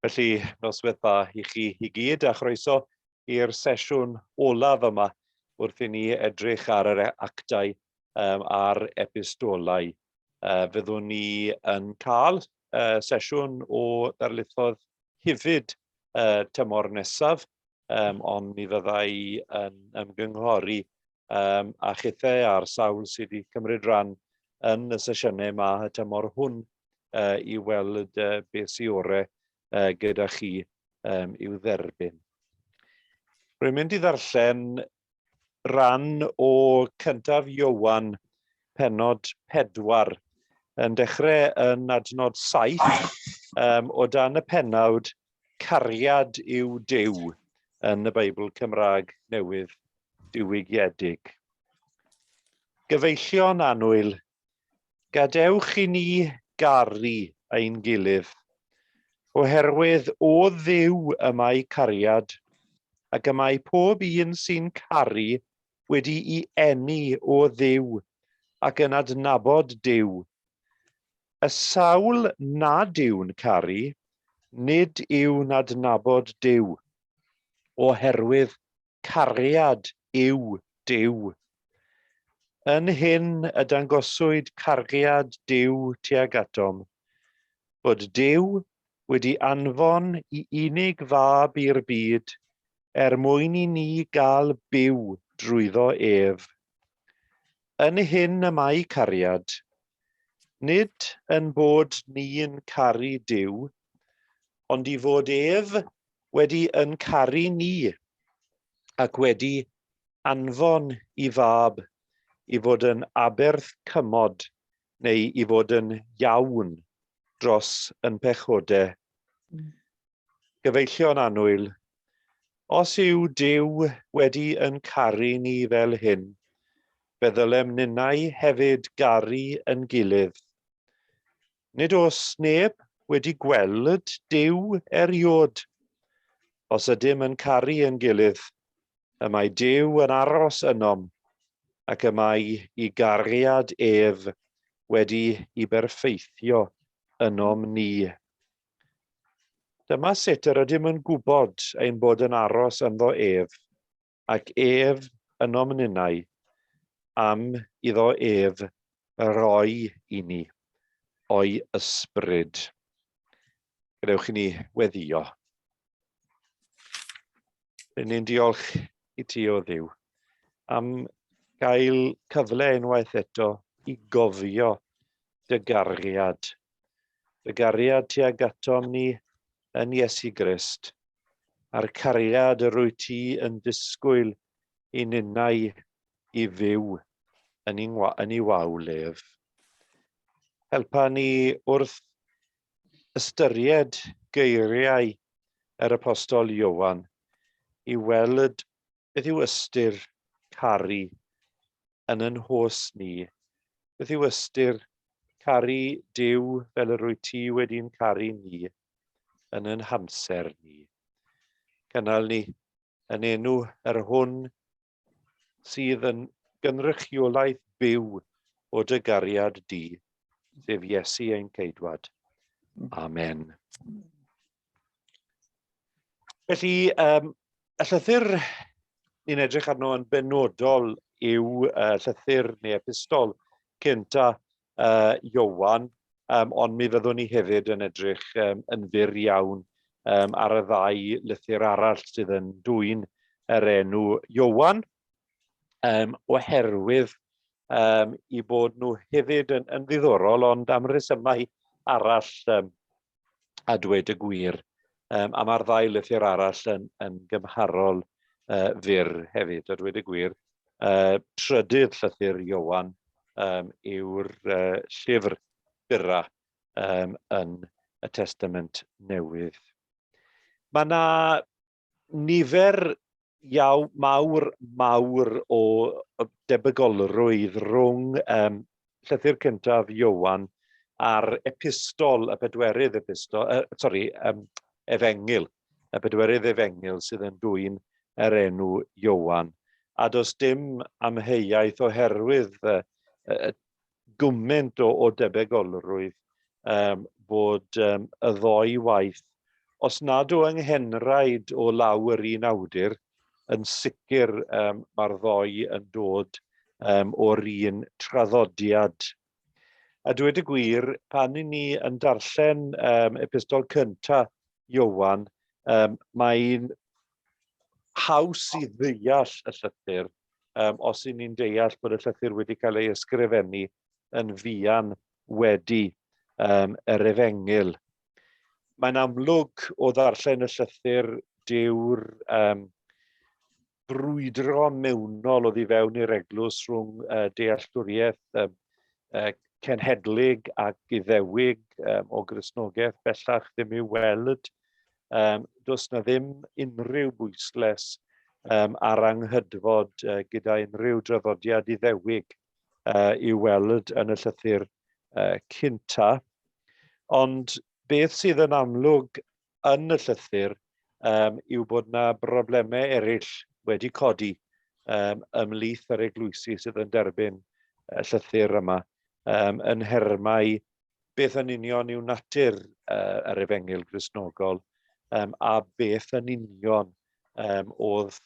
Felly, noswaith dda i chi i gyd a chroeso i'r sesiwn olaf yma wrth i ni edrych ar yr actau um, a'r epistolau. Uh, fyddwn ni yn cael uh, sesiwn o ddarlithoedd hefyd uh, tymor nesaf, um, ond mi fyddai yn ymgynghori um, a chithau a'r sawl sydd wedi cymryd rhan yn y sesiynau yma y tymor hwn uh, i weld uh, beth sy'n orau uh, gyda chi um, i'w dderbyn. Rwy'n mynd i ddarllen ran o cyntaf Iowan, penod 4, yn dechrau yn adnod 7, um, o dan y penawd Cariad yw Duw yn y Beibl Cymraeg Newydd Diwygiedig. Gyfeillion annwyl, gadewch i ni garu ein gilydd, oherwydd o Dduw y mae cariad, ac y mae pob un sy'n caru wedi'i eni o Dduw ac yn adnabod Duw. Y sawl nad yw'n caru, nid yw'n adnabod Duw, oherwydd cariad yw Duw. Yn hyn y dangoswyd cariad Duw tuag atom, bod Duw wedi anfon i unig fab i'r byd er mwyn i ni gael byw drwyddo ef. Yn hyn y mae cariad, nid yn bod ni'n caru Duw, ond i fod ef wedi yn caru ni ac wedi anfon i fab i fod yn aberth cymod neu i fod yn iawn dros yn pechodau. Gyfeillion annwyl, os yw Duw wedi yn caru ni fel hyn, fe ddylem ninnau hefyd garu yn gilydd. Nid oes neb wedi gweld Duw eriod. Os ydym yn caru yn gilydd, y mae Duw yn aros ynom, ac y mae i gariad ef wedi i berffeithio ynom ni. Dyma sut yr ydym yn gwybod ein bod yn aros ynddo ef, ac ef ynom ninnau, am iddo ef roi i ni o'i ysbryd. Gadewch i ni weddio. Rydyn ni'n diolch i ti o Dduw am gael cyfle unwaith eto i gofio dy gariad. Dy gariad tuag atom ni yn Iesu Grist, a'r cariad yr wyt ti yn disgwyl i ninnau i fyw yn ei, yn ei wawl ef. Helpa ni wrth ystyried geiriau yr Apostol Ioan i weld beth yw ystyr caru yn yn hos ni. Beth yw ystyr caru Duw fel yr wyt ti wedi'n caru ni yn yn hamser ni. Cynnal ni yn enw yr hwn sydd yn gynrychiolaeth byw o dy gariad di, sef Iesu ein Ceidwad. Amen. Felly, um, y llythyr ni'n edrych arno yn benodol yw uh, llythyr neu epistol cynta uh, Iowan, um, ond mi fyddwn ni hefyd yn edrych um, yn fyr iawn um, ar y ddau lythyr arall sydd yn dwyn yr enw Iowan, um, oherwydd um, i bod nhw hefyd yn, yn ddiddorol, ond am resymau arall um, a dweud y gwir. Um, a mae'r ddau lythyr arall yn, yn gymharol uh, fyr hefyd, a dweud y gwir. Uh, trydydd llythyr Iowan um, yw'r uh, llyfr byra um, yn y Testament Newydd. Mae yna nifer iaw, mawr, mawr o debygolrwydd rhwng um, llythyr cyntaf Iowan a'r epistol, y pedwerydd epistol, uh, sorry, um, efengyl, y pedwerydd efengyl sydd yn dwyn yr enw Iowan. A does dim amheuaeth oherwydd uh, uh, gymaint o, o debygolrwydd um, bod um, y ddoi waith Os nad o anghenraid o law yr un awdur, yn sicr mae'r ddou yn dod o'r un traddodiad. A dweud y gwir, pan i ni yn darllen epistol cynta Iowan, mae'n haws i ddeall y llythyr os i ni'n deall bod y llythyr wedi cael ei ysgrifennu yn fuan wedi yr efengyl. Mae'n amlwg o ddarllen y llythyr dyw'r brwydro mewnol oddi fewn i'r eglwys rhwng dealltwriaeth cenhedlig ac Iddewig o Gristnogaeth bellach ddim i'w weld. Does na ddim unrhyw bwysles ar anghydfod gyda unrhyw draddodiad Iddewig i'w weld yn y llythyr cynta. Ond beth sydd yn amlwg yn y llythyr yw bod yna broblemau eraill wedi codi ymhlith yr eglwysi sydd yn derbyn y llythyr yma yn nhermau beth yn union yw natur yr efengyl Gristnogol a beth yn union oedd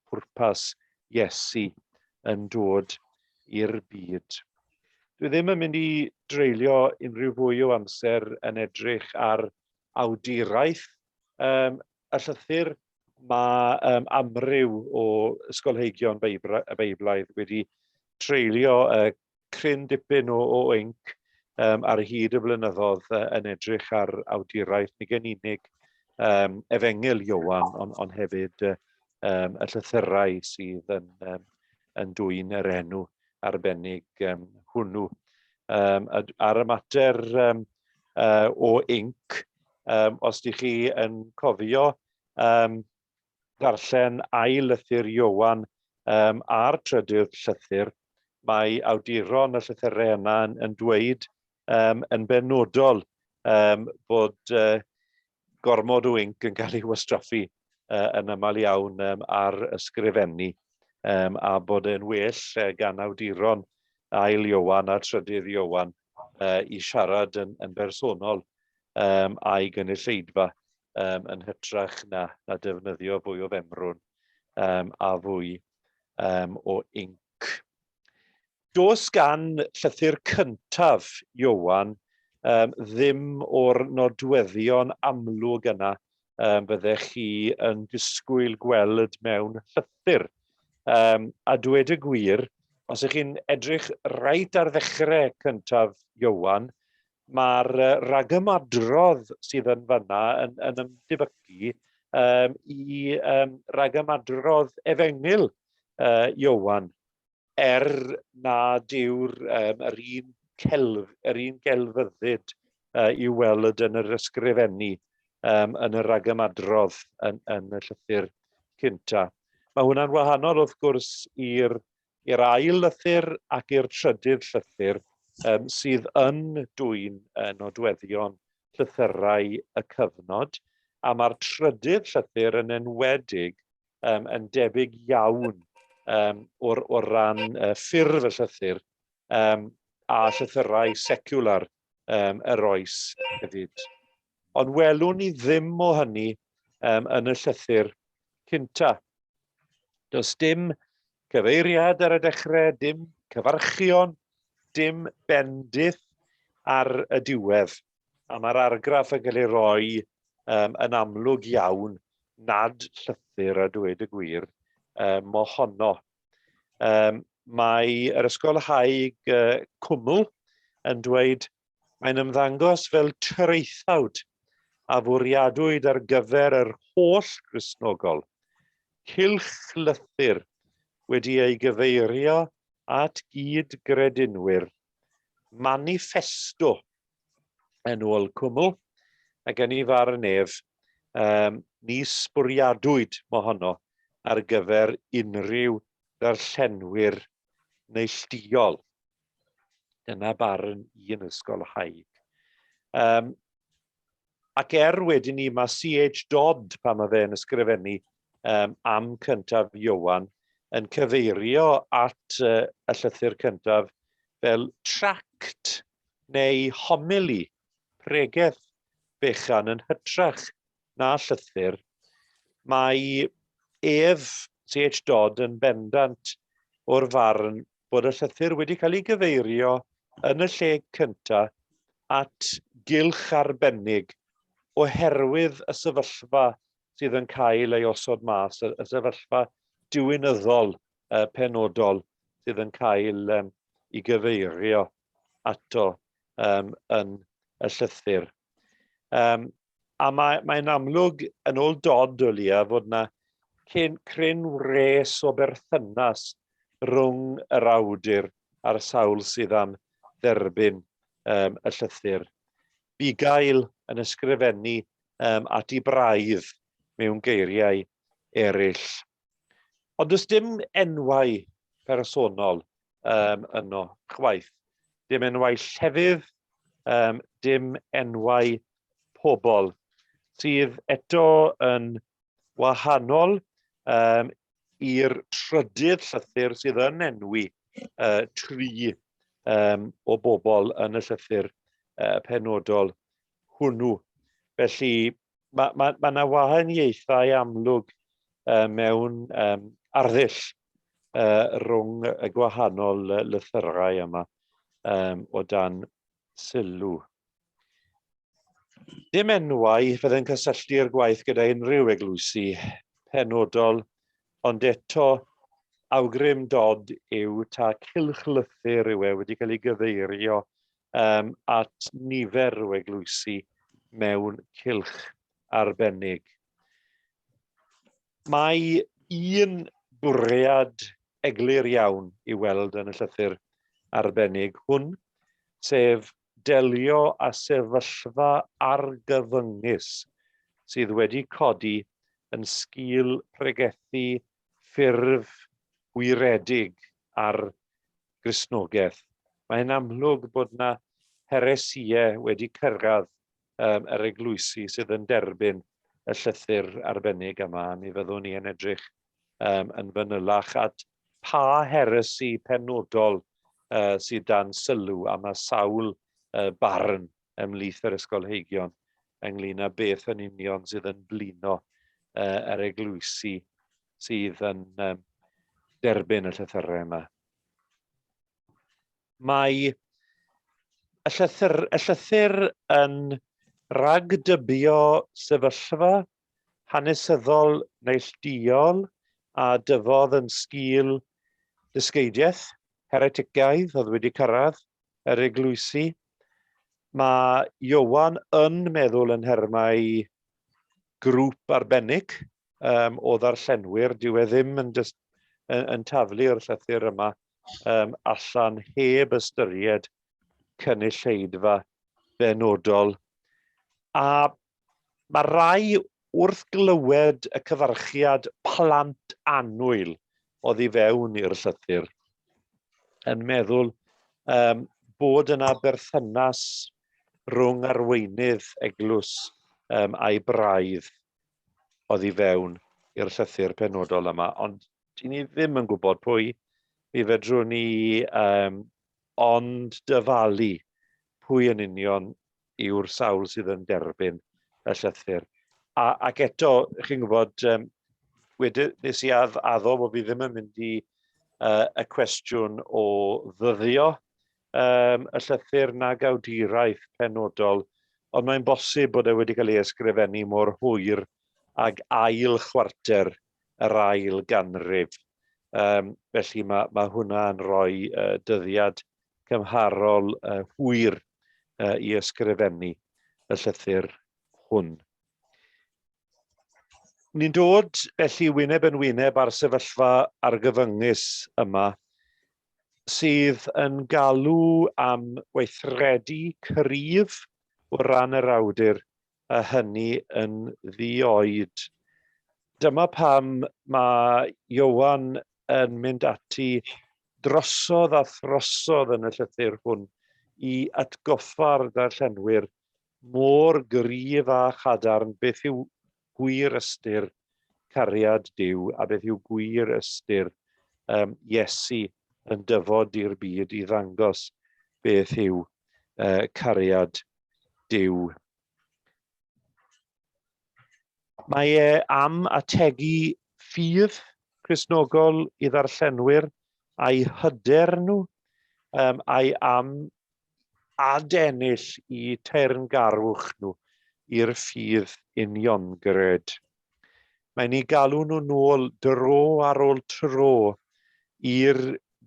pwrpas Iesu yn dod i'r byd. Dwi ddim yn mynd i dreulio unrhyw fwy o amser yn edrych ar awduraeth y llythyr. Mae amryw o ysgolheigion Beiblaidd wedi treulio cryn dipyn o inc ar hyd y blynyddoedd yn edrych ar awduraeth nid yn unig Efengyl Ioan, ond hefyd y llythyrau sydd yn dwyn yr enw arbennig hwnnw. Ar y mater o inc, os dych chi yn cofio darllen ail lythyr Ioan a'r trydydd llythyr, mae awduron y llythyrau yna yn dweud yn benodol bod gormod o inc yn cael ei wastraffu yn aml iawn ar ysgrifennu a bod e'n well gan awduron ail Ioan a trydydd Ioan i siarad yn bersonol a'i gynulleidfa yn hytrach na defnyddio fwy o femrwn a fwy o inc. Does gan llythyr cyntaf Ioan ddim o'r nodweddion amlwg yna fyddech chi yn disgwyl gweld mewn llythyr. A dweud y gwir, os ych chi'n edrych reit ar ddechrau cyntaf Ioan, mae'r rhagymadrodd sydd yn fanna yn ymdebygu i rhagymadrodd efengyl Ioan, er nad yw'r yr un celf, yr un gelfyddyd i'w weld yn yr ysgrifennu yn y rhagymadrodd yn y llythyr cynta. Mae hwnna'n wahanol wrth gwrs i'r ail lythyr ac i'r trydydd llythyr sydd yn dwyn nodweddion llythyrau y cyfnod, a mae'r trydydd llythyr yn enwedig yn debyg iawn o ran ffurf y llythyr a llythyrau seciwlar yr oes hefyd. Ond welwn ni ddim o hynny yn y llythyr cynta. Does dim cyfeiriad ar y dechrau, dim cyfarchion, dim bendith ar y diwedd. A mae'r argraff yn cael ei roi yn amlwg iawn nad llythyr a dweud y gwir mohono. Mae yr ysgolhaig Cwmwl yn dweud mae'n ymddangos fel traethawd a fwriadwyd ar gyfer yr holl Gristnogol, cylchlythyr wedi ei gyfeirio at gyd-gredinwyr, maniffesto yn ôl Cwmwl, ac yn ei farn ef, nis bwriadwyd mohono ar gyfer unrhyw ddarllenwyr neillduol. Dyna barn un ysgolhaig. Ac er wedyn ni, mae C.H. Dodd, pan mae fe'n ysgrifennu am cyntaf Ioan, yn cyfeirio at y llythyr cyntaf fel tract neu homily, pregeth fechan yn hytrach na llythyr, mae ef, CH Dodd, yn bendant o'r farn bod y llythyr wedi cael ei gyfeirio yn y lle cyntaf at gylch arbennig oherwydd y sefyllfa sydd yn cael ei osod mas, y sefyllfa diwinyddol penodol sydd yn cael ei gyfeirio ato yn y llythyr. A mae'n mae amlwg, yn ôl Dodd o leia, fod yna cyn, cryn wres o berthynas rhwng yr awdur a'r sawl sydd am dderbyn y llythyr. Bugail yn ysgrifennu at ei braidd mewn geiriau eraill. Ond does dim enwau personol yno chwaith. Dim enwau llefydd, dim enwau pobl, sydd eto yn wahanol i'r trydydd llythyr sydd yn enwi tri o bobl yn y llythyr penodol hwnnw. Felly mae ma, ma yna wahaniaethau amlwg mewn arddull rhwng y gwahanol lythyrau yma o dan sylw. Dim enwau fydde'n cysylltu'r gwaith gyda unrhyw eglwysi penodol, ond eto awgrym Dodd yw ta cylchlythyr yw e wedi cael ei gyfeirio at nifer o eglwysi mewn cylch arbennig. Mae un bwriad eglur iawn i weld yn y llythyr arbennig hwn, sef delio â sefyllfa argyfyngus sydd wedi codi yn sgil pregethu ffurf wyredig ar Gristnogaeth. Mae'n amlwg bod yna heresïau wedi cyrraedd yr eglwysi sydd yn derbyn y llythyr arbennig yma, a mi fyddwn ni yn edrych yn fanylach at pa heresi penodol sydd dan sylw, a mae sawl barn ymhlith yr ysgolheigion ynglyn â beth yn union sydd yn blino yr eglwysi sydd yn derbyn y llythyrau yma. Mae y llythyr, y llythyr yn ragdybio sefyllfa hanesyddol neillduol a dyfodd yn sgil dysgeidiaeth hereticaidd oedd wedi cyrraedd yr eglwysi. Mae Iowan yn meddwl yn nhermau grŵp arbennig o ddarllenwyr. Dyw e ddim yn, just, yn taflu'r llythyr yma allan heb ystyried cynulleidfa benodol. A mae rai wrth glywed y cyfarchiad plant annwyl oddi fewn i'r llythyr yn meddwl bod yna berthynas rhwng arweinydd eglwys a'i braidd oddi fewn i'r llythyr penodol yma, ond dyn ni ddim yn gwybod pwy, mi fedrwn ni ond dyfalu pwy yn union yw'r sawl sydd yn derbyn y llythyr. A, ac eto, chi'n gwybod, wedi, nes i add, addo bod fi ddim yn mynd i y cwestiwn o ddyddio y llythyr nag awduraeth penodol, ond mae'n bosib bod e wedi cael ei ysgrifennu mor hwyr ag ail chwarter yr ail ganrif. Felly mae, mae hwnna yn rhoi dyddiad cymharol hwyr i ysgrifennu y llythyr hwn. Ni'n dod felly wyneb yn wyneb ar sefyllfa argyfyngus yma sydd yn galw am weithredu cryf o ran yr awdur a hynny yn ddi-oed. Dyma pam mae Ioan yn mynd ati drosodd a throsodd yn y llythyr hwn i atgoffa'r darllenwyr mor gryf a chadarn beth yw gwir ystyr cariad Duw a beth yw gwir ystyr Iesu yn dyfod i'r byd i ddangos beth yw cariad Duw. Mae e am ategu ffydd Cristnogol i ddarllenwyr a'i hyder nhw, a'i am adennill i teyrngarwch nhw i'r ffydd uniongred. Mae'n eu galw nhw nôl dro ar ôl tro i'r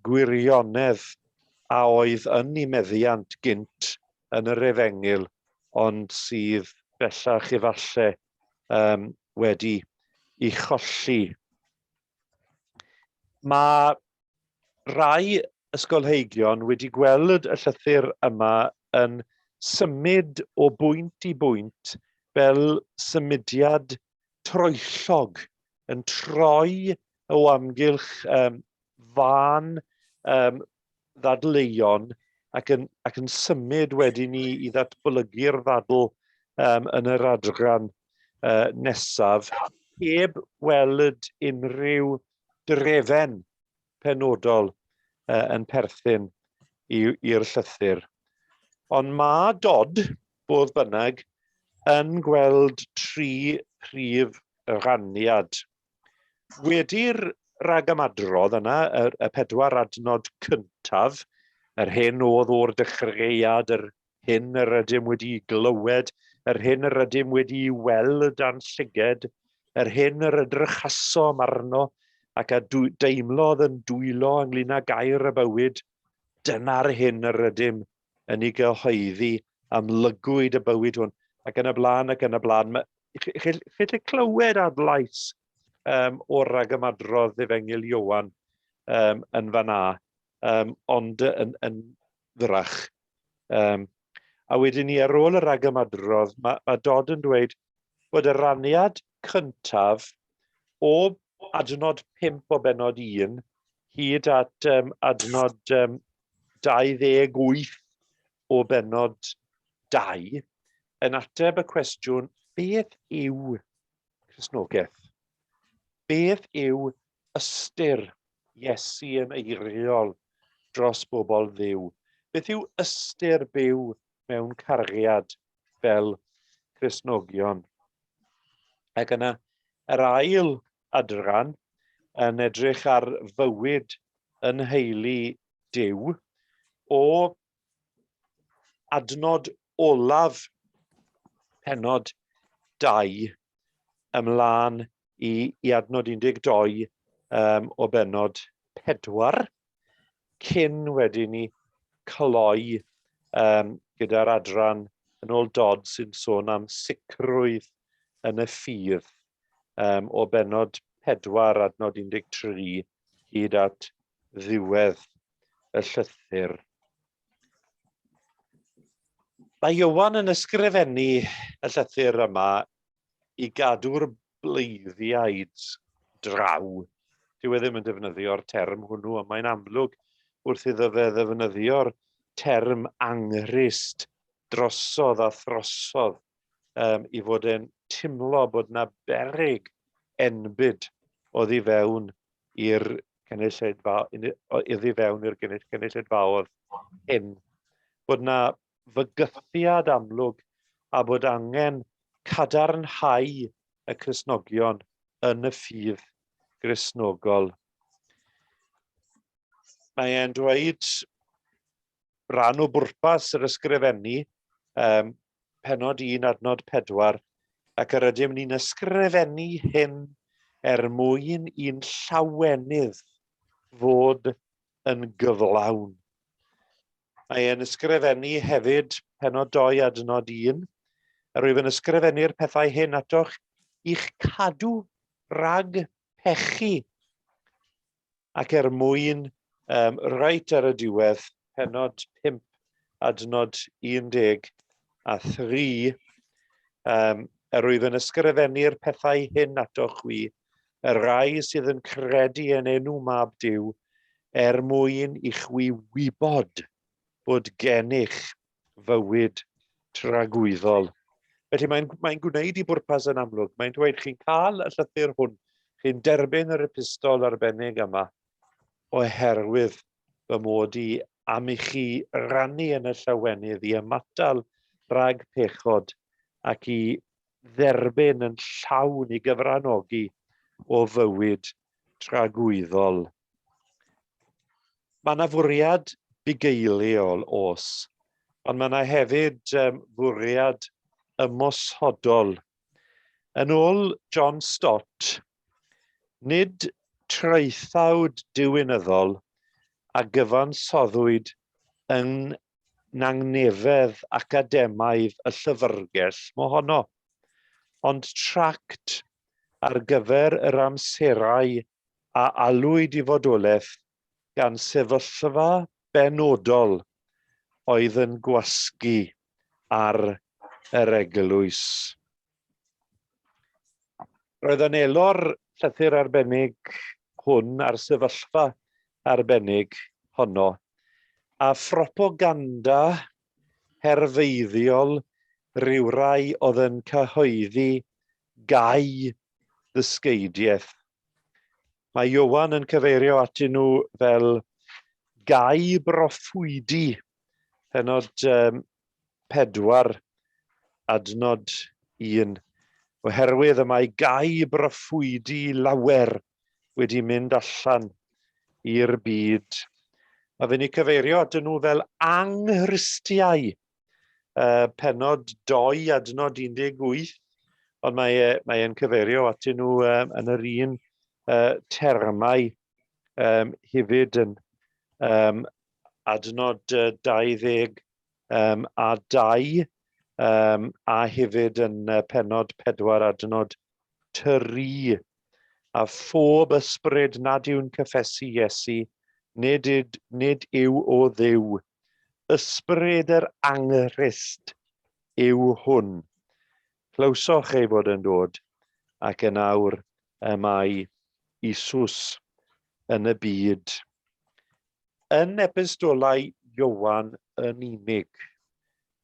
gwirionedd a oedd yn eu meddiant gynt yn yr Efengyl, ond sydd bellach efalle wedi i cholli. Mae rai ysgolheigion wedi gweld y llythyr yma yn symud o bwynt i bwynt fel symudiad troellog, yn troi o amgylch fân ddadleuon ac yn, ac yn symud wedyn i, i ddatblygu'r ddadl yn yr adran nesaf, heb weld unrhyw drefen penodol yn perthyn i'r llythyr. Ond mae Dodd, fodd bynnag, yn gweld tri prif raniad. Wedi'r rhagymadrodd yna, y, y pedwar adnod cyntaf, yr hyn oedd o'r dechreuad, yr hyn yr ydym wedi'i glywed, yr hyn yr ydym wedi'i weld â'n llyged, yr hyn yr edrychasom arno ac a deimlodd yn dwylo ynglyn â gair y bywyd, dyna'r hyn yr ydym yn ei gyhoeddi, amlygwyd y bywyd hwn, ac yn y blaen ac yn y blaen. Chi'n gallu clywed adlais o'r rhagymadrodd Efengyl Ioan yn fan'na, ond yn, yn fyrrach. A wedyn ni ar ôl y rhagymadrodd, mae, mae Dodd yn dweud bod y raniad cyntaf o adnod 5 o benod 1 hyd at adnod 28 o benod 2 yn ateb y cwestiwn beth yw Cristnogaeth? Beth yw ystyr Iesu yn eiriol dros bobl Dduw? Beth yw ystyr byw mewn cariad fel Cristnogion? Ac yna, yr ail adran yn edrych ar fywyd yn nheulu Duw o adnod olaf pennod 2 ymlaen i, i adnod 12 o bennod 4, cyn wedyn ni cloi gyda'r adran yn ôl Dodd sy'n sôn am sicrwydd yn y ffydd o bennod 4 adnod 13 hyd at ddiwedd y llythyr. Mae Ioan yn ysgrifennu y llythyr yma i gadw'r bleiddiaid draw. Dyw e ddim yn defnyddio'r term hwnnw, ond mae'n amlwg wrth iddo fe ddefnyddio'r term anghrist drosodd a throsodd i fod e'n timlo bod yna beryg enbyd oddi fewn i'r cynulleidfa, iddi fewn i'r cynulleidfaoedd hyn. Bod yna fygythiad amlwg a bod angen cadarnhau y Cristnogion yn y ffydd Gristnogol. Mae e'n dweud rhan o bwrpas yr ysgrifennu, pennod 1 adnod 4, ac yr ydym ni'n ysgrifennu hyn er mwyn i'n llawenydd fod yn gyflawn. Mae e'n ysgrifennu hefyd pennod 2 adnod 1, yr wyf yn ysgrifennu'r pethau hyn atoch i'ch cadw rhag pechu ac er mwyn, reit ar y diwedd, pennod 5 adnod 13, yr wyf yn ysgrifennu'r pethau hyn atoch chwi, y rhai sydd yn credu yn enw Mab Duw, er mwyn i chwi wybod bod gennych fywyd tragwyddol. Felly mae'n mae gwneud i bwrpas yn amlwg. Mae'n dweud chi'n cael y llythyr hwn, chi'n derbyn yr epistol arbennig yma, oherwydd fy mod i am i chi rannu yn y llawenydd i ymatal rhag pechod ac i dderbyn yn llawn, i gyfranogi o fywyd tragwyddol. Mae yna fwriad bugeiliol, os, ond mae yna hefyd fwriad ymosodol. Yn ôl John Stott, nid traethawd diwinyddol a gyfansoddwyd yng nangnefedd academaidd y llyfrgell mohono, ond tract ar gyfer yr amserau a alwyd i fodolaeth gan sefyllfa benodol oedd yn gwasgu ar yr eglwys. Roedd yn elo'r llythyr arbennig hwn a'r sefyllfa arbennig honno, a phropaganda herfeiddiol rywrai oedd yn cyhoeddi gau ddysgeidiaeth. Mae Ioan yn cyfeirio atyn nhw fel gau broffwydi, penod 4, adnod 1, oherwydd y mae gau broffwydi lawer wedi mynd allan i'r byd. Mae fe'n eu cyfeirio atyn nhw fel anghristiau, penod 2, adnod 18, ond mae e, mae e'n cyfeirio atyn nhw yn yr un termau hefyd yn adnod 20 a 2, a hefyd yn penod 4 adnod 3. A phob ysbryd nad yw'n cyffesu Iesu, nid, nid yw o Dduw. Ysbryd yr anghrist yw hwn. Clywsoch ei fod yn dod, ac yn awr y mae Isus yn y byd. Yn Epistolau Ioan yn unig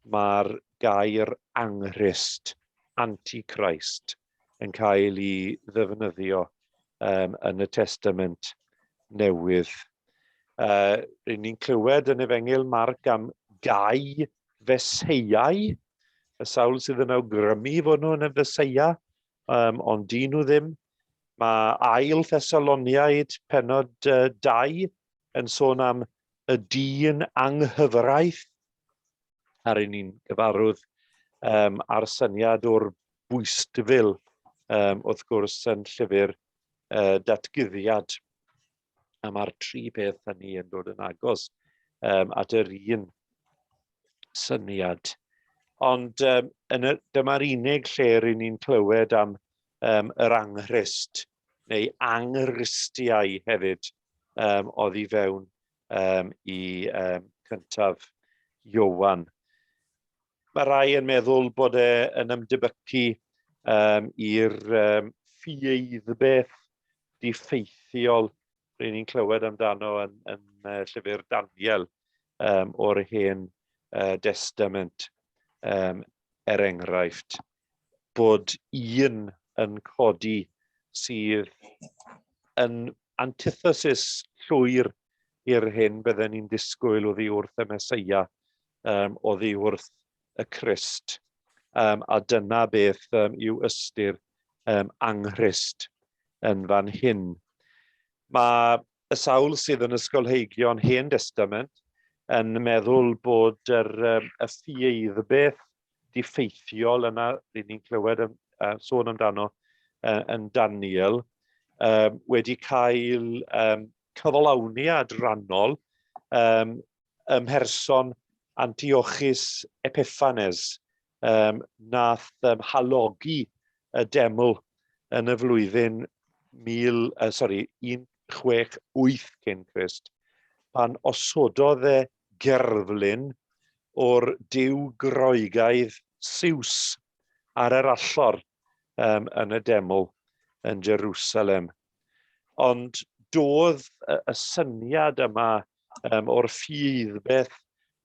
mae'r gair anghrist, antichrist, yn cael ei ddefnyddio yn y Testament Newydd. Ry'n ni'n clywed yn Efengyl Marc am gau feseiau, y sawl sydd yn awgrymu fod nhw'n y feseia, ond dyn nhw ddim. Mae ail Thessaloniaid penod 2 yn sôn am y dyn anghyfraith, a ry'n ni'n gyfarwydd â'r syniad o'r bwystfil, wrth gwrs, yn llyfr datguddiad. A mae'r tri peth hynny yn dod yn agos at yr un syniad. Ond dyma'r unig lle ry'n ni'n clywed am yr anghrist, neu anghristiau hefyd, oddi fewn i cyntaf Ioan. Mae rai yn meddwl bod e yn ymdebygu i'r ffieiddbeth diffeithiol ry'n ni'n clywed amdano yn llyfr Daniel o'r Hen Destament, er enghraifft, bod un yn codi sydd yn antithesis llwyr i'r hyn bydden ni'n disgwyl oddi wrth y Meseia, oddi wrth y Crist. A dyna beth yw ystyr anghrist yn fan hyn. Mae y sawl sydd yn ysgolheigion Hen Destament yn meddwl bod y ffieiddbeth diffeithiol yna rydyn ni'n clywed sôn amdano yn Daniel wedi cael cyflawniad rhannol ym mherson Antiochus Epiphanes, nath halogi y deml yn y flwyddyn 1000, sorry, 168 cyn Crist, pan osododd e gerflun o'r duw Groegaidd Zeus ar yr allor yn y deml yn Jerusalem. Ond doedd y syniad yma o'r ffieiddbeth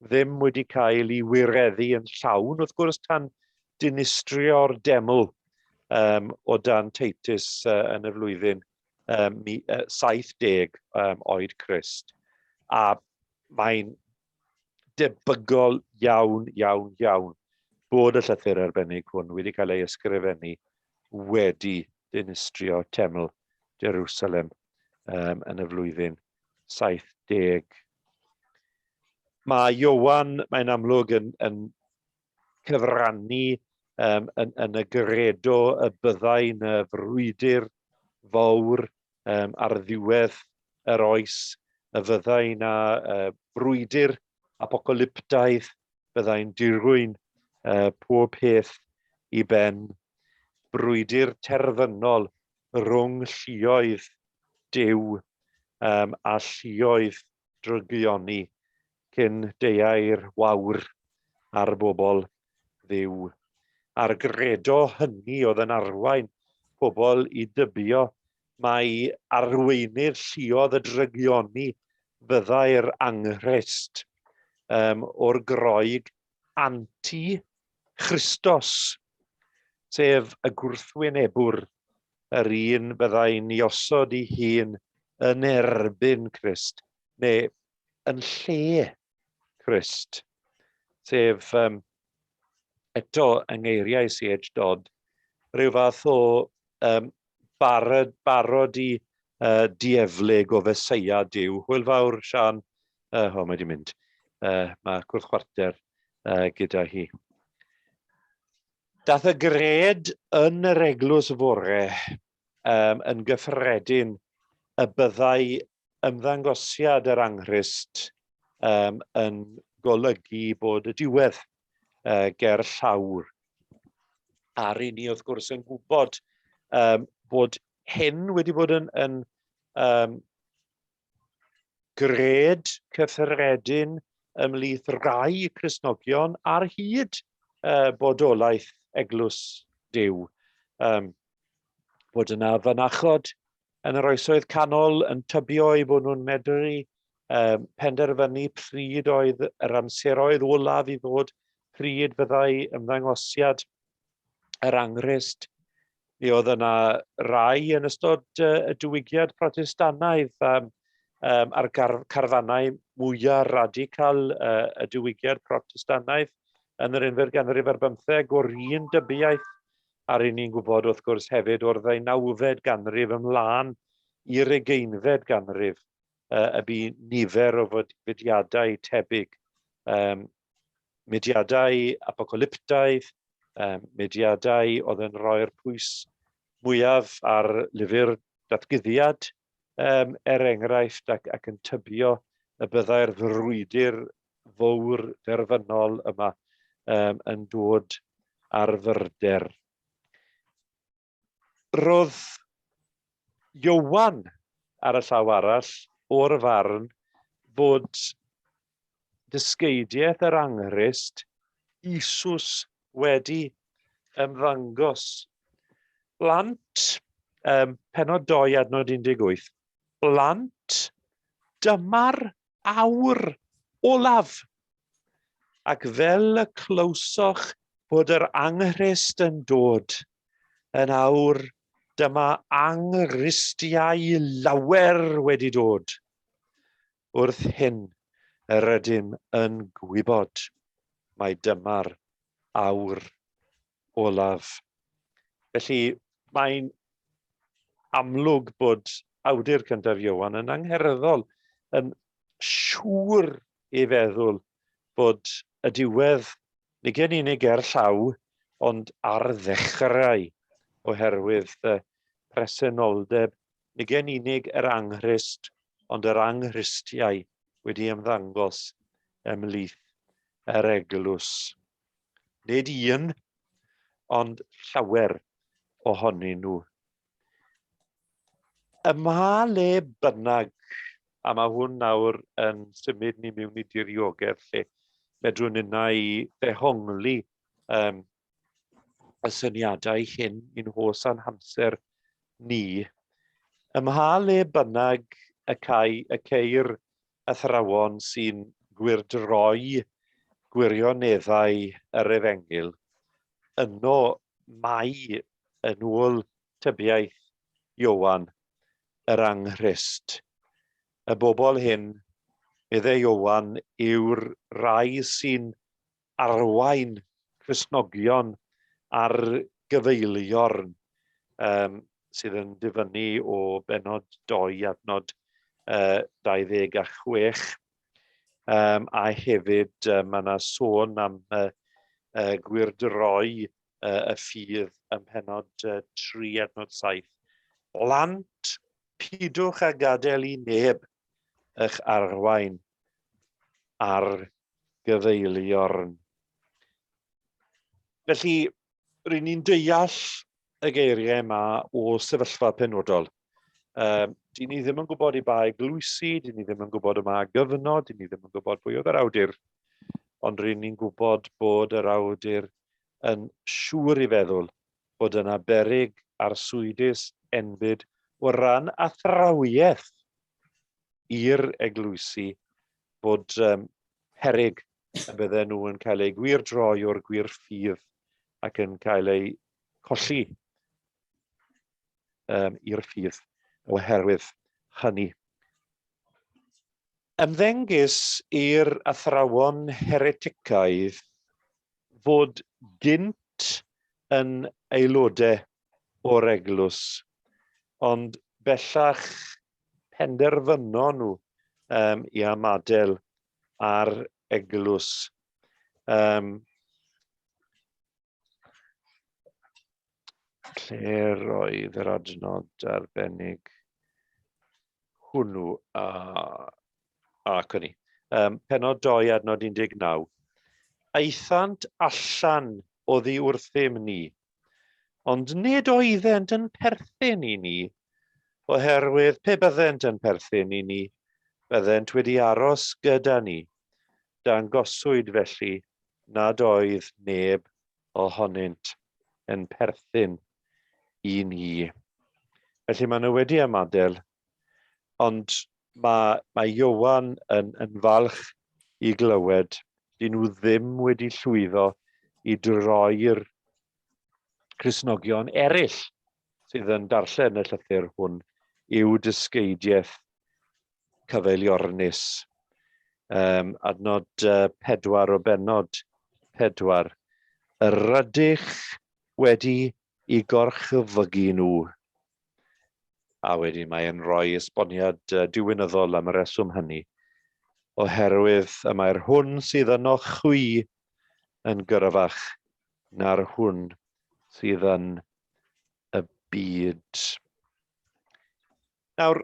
ddim wedi cael ei wireddu yn llawn, wrth gwrs, tan dinistrio'r deml o dan Titus yn y flwyddyn 70 oed Crist. A mae'n debygol iawn, iawn, iawn bod y llythyr arbennig hwn wedi cael ei ysgrifennu wedi dinistrio teml Jerusalem um, yn y flwyddyn 70. Mae Iowan, mae'n amlwg, yn, yn cyfrannu um, yn, yn y gredo y byddai'n y frwydr fawr um, ar ddiwedd yr oes, y fyddai na uh, frwydr apocalyptaidd, byddai'n dirwyn uh, pob peth i ben. Brwydr terfynol rhwng lluoedd Duw um, a lluoedd drygioni cyn deuai'r wawr ar bobl Dduw. A'r gredo hynny oedd yn arwain pobl i dybio mai arweinydd lluodd y drygioni fyddai'r anghrist um, o'r Groeg anti-Christos, sef y gwrthwynebwr, yr un fyddai'n i osod ei hun yn erbyn Crist, neu yn lle Crist, sef um, eto yng ngeiriau C.H. Dodd, rhyw fath o um, barod, barod i uh, dieflig o feseia Duw. Hwyl fawr, Sian. Uh, o, mae di mynd. Uh, mae cwrdd chwarter uh, gyda hi. Dath y gred yn yr eglwys fore um, yn gyffredin y byddai ymddangosiad yr anghrist um, yn golygu bod y diwedd uh, ger llawr. A ry'n ni wrth gwrs yn gwybod um, bod hyn wedi bod yn, yn um, gred cyffredin ymhlith rai Cristnogion ar hyd uh, bodolaeth eglwys Duw. Um, bod yna fynachod yn yr oesoedd canol yn tybio eu bod nhw'n medru um, penderfynu pryd oedd yr amseroedd olaf i ddod, pryd fyddai ymddangosiad yr anghrist. Mi oedd yna rai yn ystod y diwygiad Protestannaidd um, um, a'r carfannau mwyaf radical uh, y diwygiad Protestannaidd yn yr unfed ganrif ar bymtheg o'r un dybiaeth A ry'n ni'n gwybod, wrth gwrs, hefyd o'r ddeunawfed ganrif ymlaen i'r ugeinfed ganrif y bu nifer o fudiadau tebyg. Um, mudiadau apocalyptaidd, um, mudiadau oedd yn rhoi'r pwys mwyaf ar lyfr datguddiad, um, er enghraifft, ac, ac yn tybio y byddai'r frwydr fawr derfynol yma um, yn dod ar fyrder. Roedd Iowan ar y llaw arall o'r farn fod dysgeidiaeth yr anghrist Isus wedi ymddangos. Blant, um, penod 2 adnod 18, blant, dyma'r awr olaf. Ac fel y clywsoch bod yr anghrist yn dod, yn awr dyma anghristiau lawer wedi dod. Wrth hyn yr ydym yn gwybod mai dyma'r awr olaf. Felly mae'n amlwg bod awdur cyntaf Ioan yn angherddol, yn siŵr ei feddwl bod y diwedd nid yn unig er llaw, ond ar ddechrau, oherwydd y presenoldeb nid yn unig yr anghrist, ond yr anghristiau wedi ymddangos ymhlith yr eglwys. Nid un, ond llawer ohonyn nhw. Y mha le bynnag, a mae hwn nawr yn symud ni mewn i diriogaeth lle medrwn ninnau i ddehongli um, y syniadau hyn i'n hos a'n hamser ni. Ym mha le bynnag y, cai, y ceir athrawon sy'n gwyrdroi gwirioneddau yr Efengyl, yno mae, yn ôl tybiaeth Ioan, yr anghrist. Y bobl hyn, meddai Ioan, yw'r rhai sy'n arwain Cristnogion ar gyfeiliorn, sydd yn difynnu o bennod 2 adnod 26. A hefyd mae yna sôn am gwyrdroi y ffydd ym mhennod 3 adnod 7. Blant, pidwch â gadael i neb eich arwain ar gyfeiliorn. Felly, ry'n ni'n deall y geiriau yma o sefyllfa penodol. Dyn ni ddim yn gwybod i ba eglwysi, dyn ni ddim yn gwybod yma gyfnod, dyn ni ddim yn gwybod pwy oedd yr awdur, ond ry'n ni'n gwybod bod yr awdur yn siŵr i feddwl bod yna beryg arswydus enbyd o ran athrawiaeth i'r eglwysi bod peryg y bydden nhw yn cael eu gwir droi o'r gwir ffydd ac yn cael eu colli i'r ffydd oherwydd hynny. Ymddengys i'r athrawon hereticaidd fod gynt yn aelodau o'r eglwys, ond bellach penderfynon nhw i ymadael â'r eglwys. Lle roedd yr adnod arbennig hwnnw? A, ac o'n i. Penod 2, adnod 19. Aethant allan oddi wrthym ni, ond nid oeddent yn perthyn i ni, oherwydd pe byddent yn perthyn i ni, byddent wedi aros gyda ni. Dangoswyd felly nad oedd neb ohonynt yn perthyn i ni. Felly maen nhw wedi ymadael, ond mae, mae Ioan yn, yn falch i glywed dyn nhw ddim wedi llwyddo i droi'r Cristnogion eraill sydd yn darllen y llythyr hwn i'w dysgeidiaeth cyfeiliornus. Adnod 4 o bennod 4. Yr ydych wedi i gorchfygu nhw. A wedyn mae'n rhoi esboniad diwinyddol am y reswm hynny. Oherwydd y mae'r hwn sydd yno chwi yn gyrfach na'r hwn sydd yn y byd. Nawr,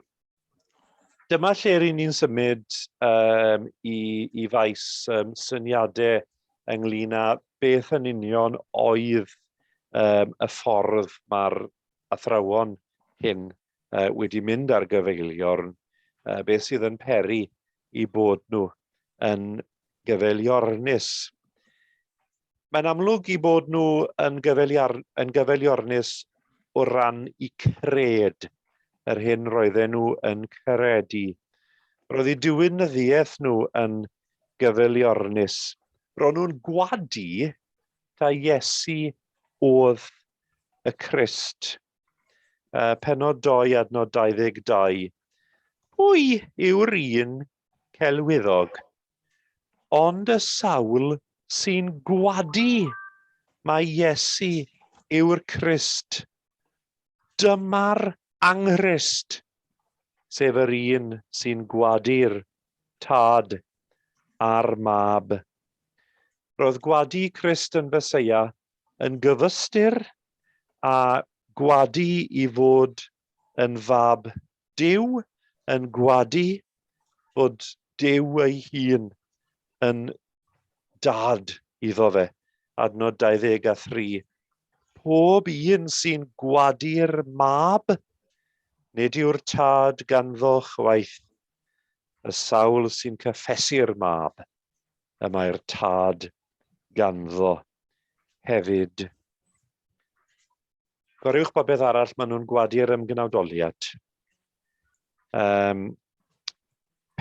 dyma lle ry'n ni'n symud i, i faes syniadau ynglyn â beth yn union oedd y ffordd mae'r athrawon hyn wedi mynd ar gyfeiliorn, beth sydd yn peri i bod nhw yn gyfeiliornus. Mae'n amlwg i bod nhw yn, gyfeiliar, yn gyfeiliornus o ran i cred, yr hyn roedden nhw yn credu. Roedd eu diwinyddiaeth nhw yn gyfeiliornus. Roedd nhw'n gwadu ta Iesu oedd y Crist. Penod 2 adnod 22. Pwy yw'r un celwyddog? Ond y sawl sy'n gwadu mai Iesu yw'r Crist, dyma'r anghrist, sef yr un sy'n gwadu'r Tad a'r Mab. Roedd gwadu Crist yn Feseia yn gyfystyr â gwadu i fod yn fab Duw, yn gwadu fod Duw ei hun yn dad iddo fe. Adnod 23. Pob un sy'n gwadu'r mab, nid yw'r tad ganddo chwaith. Y sawl sy'n cyffesu'r mab, y mae'r tad ganddo hefyd. Goriwch bobeth arall, maen nhw'n gwadu'r ymgnawdoliad.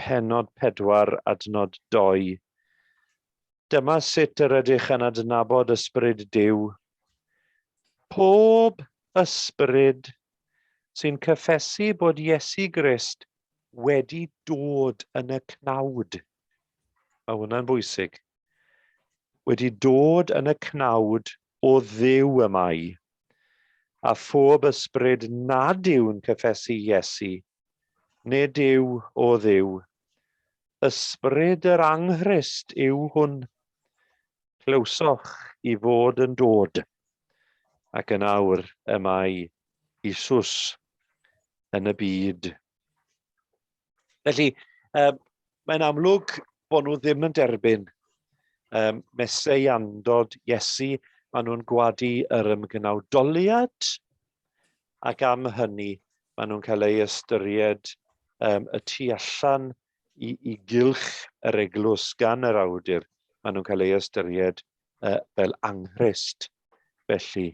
Penod 4, adnod 2. Dyma sut yr ydych yn adnabod ysbryd Duw. Pob ysbryd sy'n cyffesu bod Iesu Grist wedi dod yn y cnawd. Mae hwnna'n bwysig. wedi dod yn y cnawd o Dduw y mae, a phob ysbryd nad yw'n cyffesu Iesu, nid yw o Dduw. Ysbryd yr anghrist yw hwn. Clywsoch i fod yn dod, ac yn awr y mae Isus yn y byd. Felly, um, mae'n amlwg bod nhw ddim yn derbyn um, meseiandod Iesu, maen nhw'n gwadu yr ymgnawdoliad, ac am hynny maen nhw'n cael ei ystyried um, y tu allan i, i gylch yr eglwys gan yr awdur. Maen nhw'n cael ei ystyried uh, fel anghrist, felly.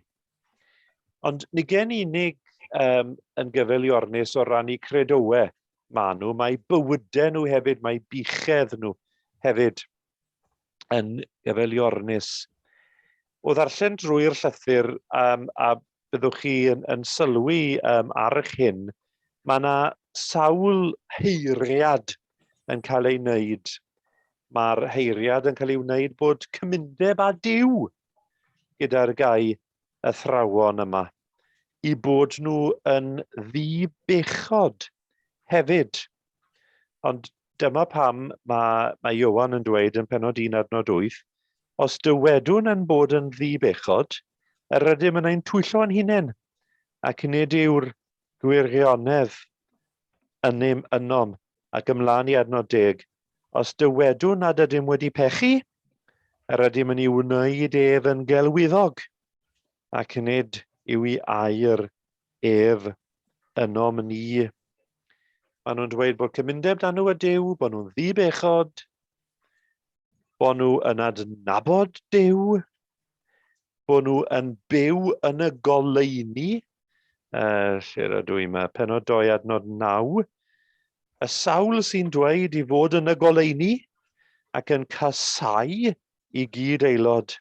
Ond nid gen unig um, yn gyfeiliornus o ran eu credowe maen nhw, mae bywydau nhw hefyd, mae buchedd nhw hefyd yn gyfeiliornus. O ddarllen drwy'r llythyr, um, a byddwch chi yn, yn sylwi um, ar eich hyn, mae yna sawl heiriad yn cael ei wneud. Mae'r heiriad yn cael ei wneud bod cymundeb â Duw gyda'r gau athrawon yma, i bod nhw yn ddi-bechod hefyd. Ond dyma pam mae, mae Iowan yn dweud yn penod 1 adnod 8, os dywedwn yn bod yn ddi-bechod, yr ydym yn ein twyllo yn hunain, ac nid yw'r gwirionedd ynym ynom, ac ymlaen i adnod 10, Os dywedwn nad ydym wedi pechu, yr ydym yn ei wneud ef yn gelwyddog, ac nid yw ei air ef ynom ni. Maen nhw'n dweud bod cymundeb dan nhw a Duw, bod nhw'n ddi-bechod, bod nhw yn adnabod Duw, bod nhw yn byw yn y goleuni, uh, lle rydw i yma, penod 2 adnod 9, y sawl sy'n dweud i fod yn y goleuni ac yn casau i gyd aelod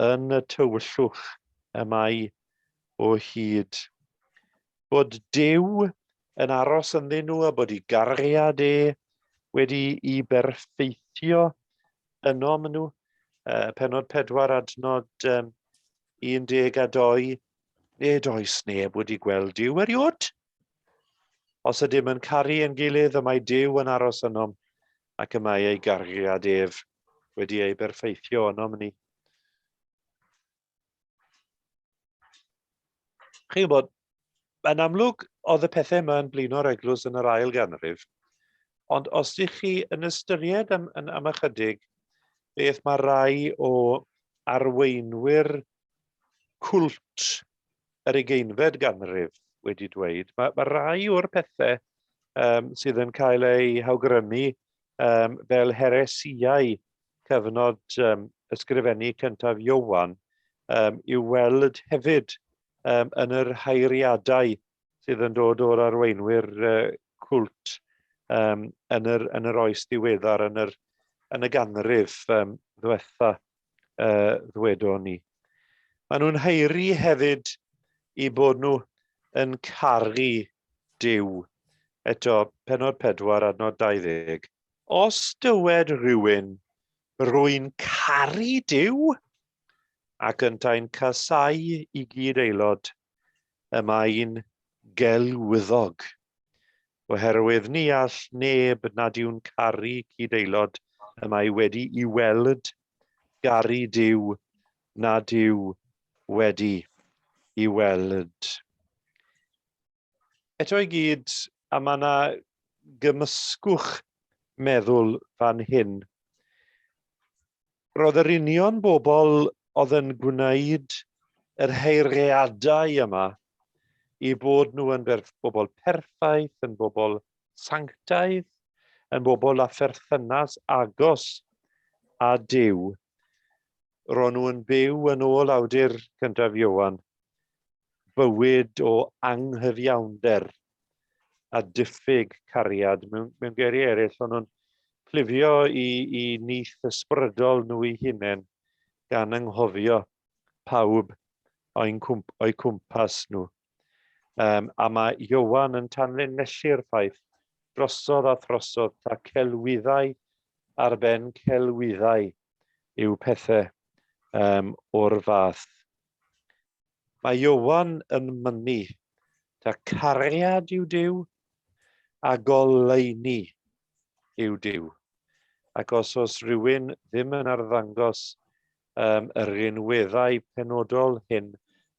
yn y tywyllwch y mae o hyd. Bod Duw yn aros ynddyn nhw a bod ei gariad e wedi i berffeithio yno maen nhw. Uh, penod 4 adnod um, 12. Nid oes neb wedi gweld Duw erioed. Os ydym yn caru ein gilydd, y mae Duw yn aros ynom, ac y mae ei gariad ef wedi ei berffeithio ynom ni. Chi'n gwybod, yn amlwg oedd y pethau yma yn blino'r eglwys yn yr ail ganrif, ond os ydych chi yn ystyried am, yn, am ychydig beth mae rai o arweinwyr cwlt yr ugeinfed ganrif wedi dweud, mae, mae rai o'r pethau um, sydd yn cael eu hawgrymu um, fel heresïau cyfnod um, ysgrifennu cyntaf Iowan um, i'w weld hefyd um, yn yr haeriadau sydd yn dod o'r arweinwyr uh, cwlt um, yn, yr, yn yr oes ddiweddar, yn yr, yn y ganrif um, ddwetha, uh, ddwedon ni. Maen nhw'n haeri hefyd i bod nhw yn caru Duw. Eto, penod 4, adnod 20. Os dywed rhywun, rwy'n caru Duw, ac yntau'n casáu i gyd aelod, y mae'n gelwyddog. Oherwydd ni all neb nad yw'n caru cyd-aelod y mae wedi i weld garu Duw nad yw wedi i weld. Eto i gyd, a mae yna gymysgwch meddwl fan hyn. Roedd yr union bobl oedd yn gwneud yr heiriadau yma i bod nhw yn bobl perffaith, yn bobl sanctaidd, yn bobl â pherthynas agos â Duw. Ro'n nhw yn byw yn ôl awdur cyntaf Ioan, bywyd o anghyfiawnder a diffyg cariad. Mewn, mewn geiriau eraill, o'n nhw'n plifio i, i nyth ysbrydol nhw eu hunain gan anghofio pawb o'u cwmp, o'u cwmpas nhw. Um, a mae Iowan yn tanlinellu'r ffaith drosodd a throsodd ta celwyddau ar ben celwyddau. yw pethau um, o'r fath. Mae Iowan yn mynnu ta cariad yw Duw a goleuni yw Duw. Ac os oes rhywun ddim yn arddangos um, y rhinweddau penodol hyn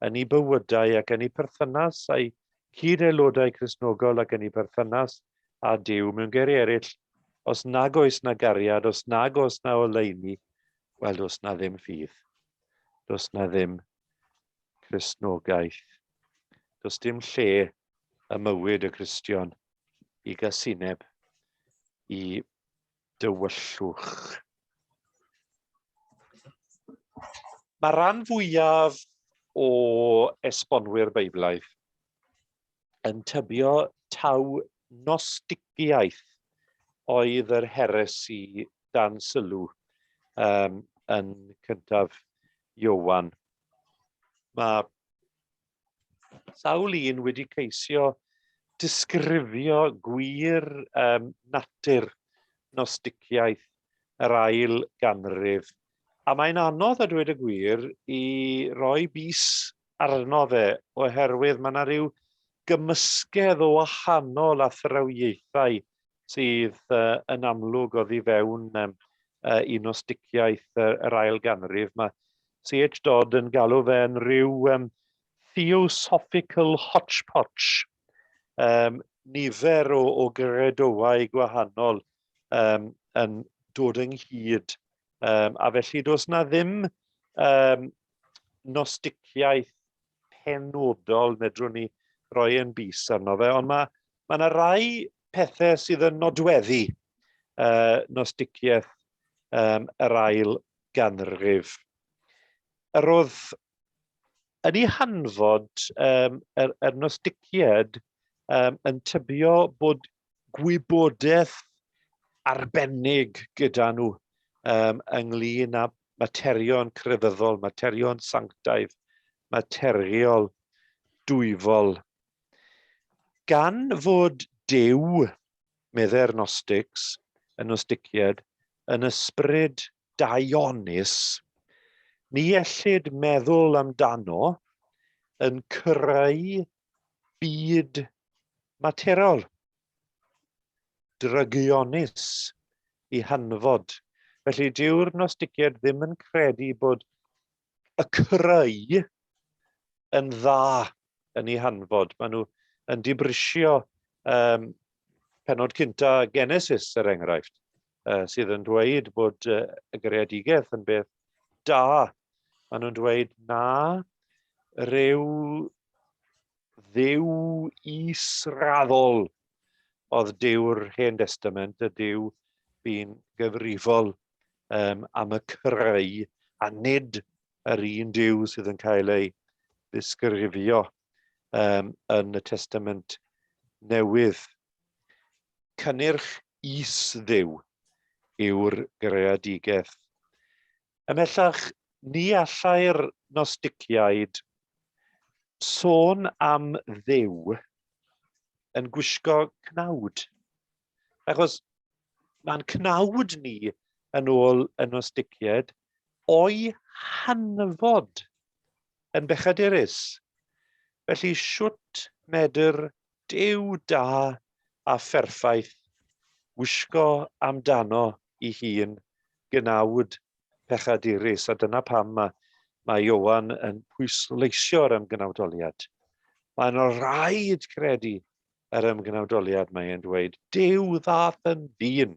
yn ei bywydau ac yn ei perthynas a'i cyd-aelodau Cristnogol ac yn ei perthynas â Duw, mewn geiriau eraill, os nag oes na gariad, os nag oes na oleuni, wel, does na ddim ffydd. Does na ddim Cristnogaeth. Does dim lle ym mywyd y Cristion i gasineb, i dywyllwch. Mae rhan fwyaf o esbonwyr Beiblaidd yn tybio taw Gnosticiaeth oedd yr heresi dan sylw um, yn cyntaf Iowan. Mae sawl un wedi ceisio disgrifio gwir um, natur Gnosticiaeth yr ail ganrif. A mae'n anodd a dweud y gwir i roi bys arno fe oherwydd mae yna rhyw gymysgedd o wahanol athrawiaethau sydd uh, yn amlwg oddi fewn um, uh, i Gnosticiaeth uh, yr ail ganrif. Mae C.H. Dodd yn galw fe'n rhyw um, theosophical hodgepodge, um, nifer o, o gredoau gwahanol um, yn dod ynghyd. Um, a felly does na ddim um, Gnosticiaeth penodol medrwn ni roi yn bys arno fe, ond mae ma yna rai pethau sydd yn nodweddu uh, Gnosticiaeth um, yr ail ganrif. Yr oedd yn ei hanfod um, yr, yr Gnosticiaid um, yn tybio bod gwybodaeth arbennig gyda nhw um, ynglyn â materion crefyddol, materion sanctaidd, materiol dwyfol. Gan fod Duw, meddai'r Gnostics, y Gnosticiaid, yn ysbryd daionus, ni ellid meddwl amdano yn creu byd materol, drygionus i hanfod. Felly dyw'r Gnosticiaid ddim yn credu bod y creu yn dda yn ei hanfod. Maen nhw yn dibrisio um, penod cynta Genesis, er enghraifft, uh, sydd yn dweud bod uh, y greadigaeth yn beth da. Maen nhw'n dweud na rhyw dduw israddol oedd Duw'r Hen Destament, y Duw bu'n gyfrifol um, am y creu, a nid yr un Duw sydd yn cael ei ddisgrifio um, yn y Testament Newydd. Cynnyrch is-dduw yw'r greadigaeth. Ymhellach, ni allai'r Gnosticiaid sôn am Dduw yn gwisgo cnawd. Achos mae'n cnawd ni yn ôl y Gnosticiaid o'i hanfod yn bechadurus. Felly shwt medr Duw da a pherffaith wisgo amdano i hun gnawd pechadurus, a dyna pam mae, mae Ioan yn pwysleisio'r ymgnawdoliad. Mae'n rhaid credu yr ymgnawdoliad, mae e'n dweud, Duw ddath yn ddyn.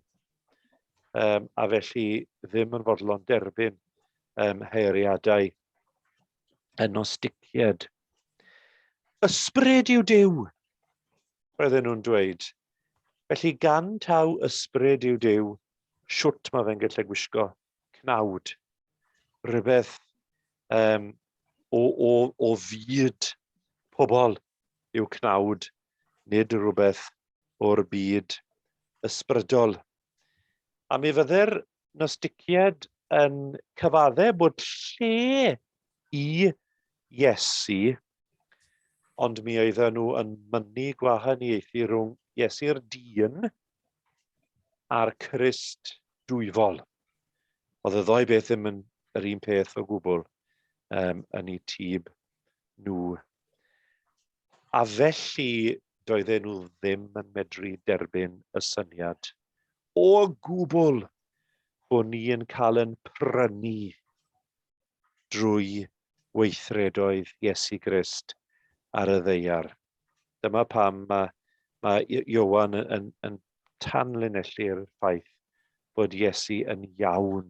Um, a felly ddim yn fodlon derbyn um, haeriadau y Gnosticiaid. Ysbryd yw Duw, roedden nhw'n dweud. Felly gan taw ysbryd yw Duw, shwt mae fe'n gallu gwisgo cnawd? Rhywbeth um, o, o, o fyd pobl yw cnawd, nid rhywbeth o'r byd ysbrydol. A mi fydde'r Gnosticiaid yn cyfadde bod lle i Iesu, ond mi oedden nhw yn mynnu gwahaniaethu rhwng Iesu'r dyn a'r Crist dwyfol. Oedd y ddou beth ddim yn yr un peth o gwbl yn eu tyb nhw. A felly doedden nhw ddim yn medru derbyn y syniad o gwbl bod ni yn cael yn prynu drwy weithredoedd Iesu Grist ar y ddaear. Dyma pam mae, mae Iowan yn, yn, yn tanlinellu'r ffaith bod Iesu yn iawn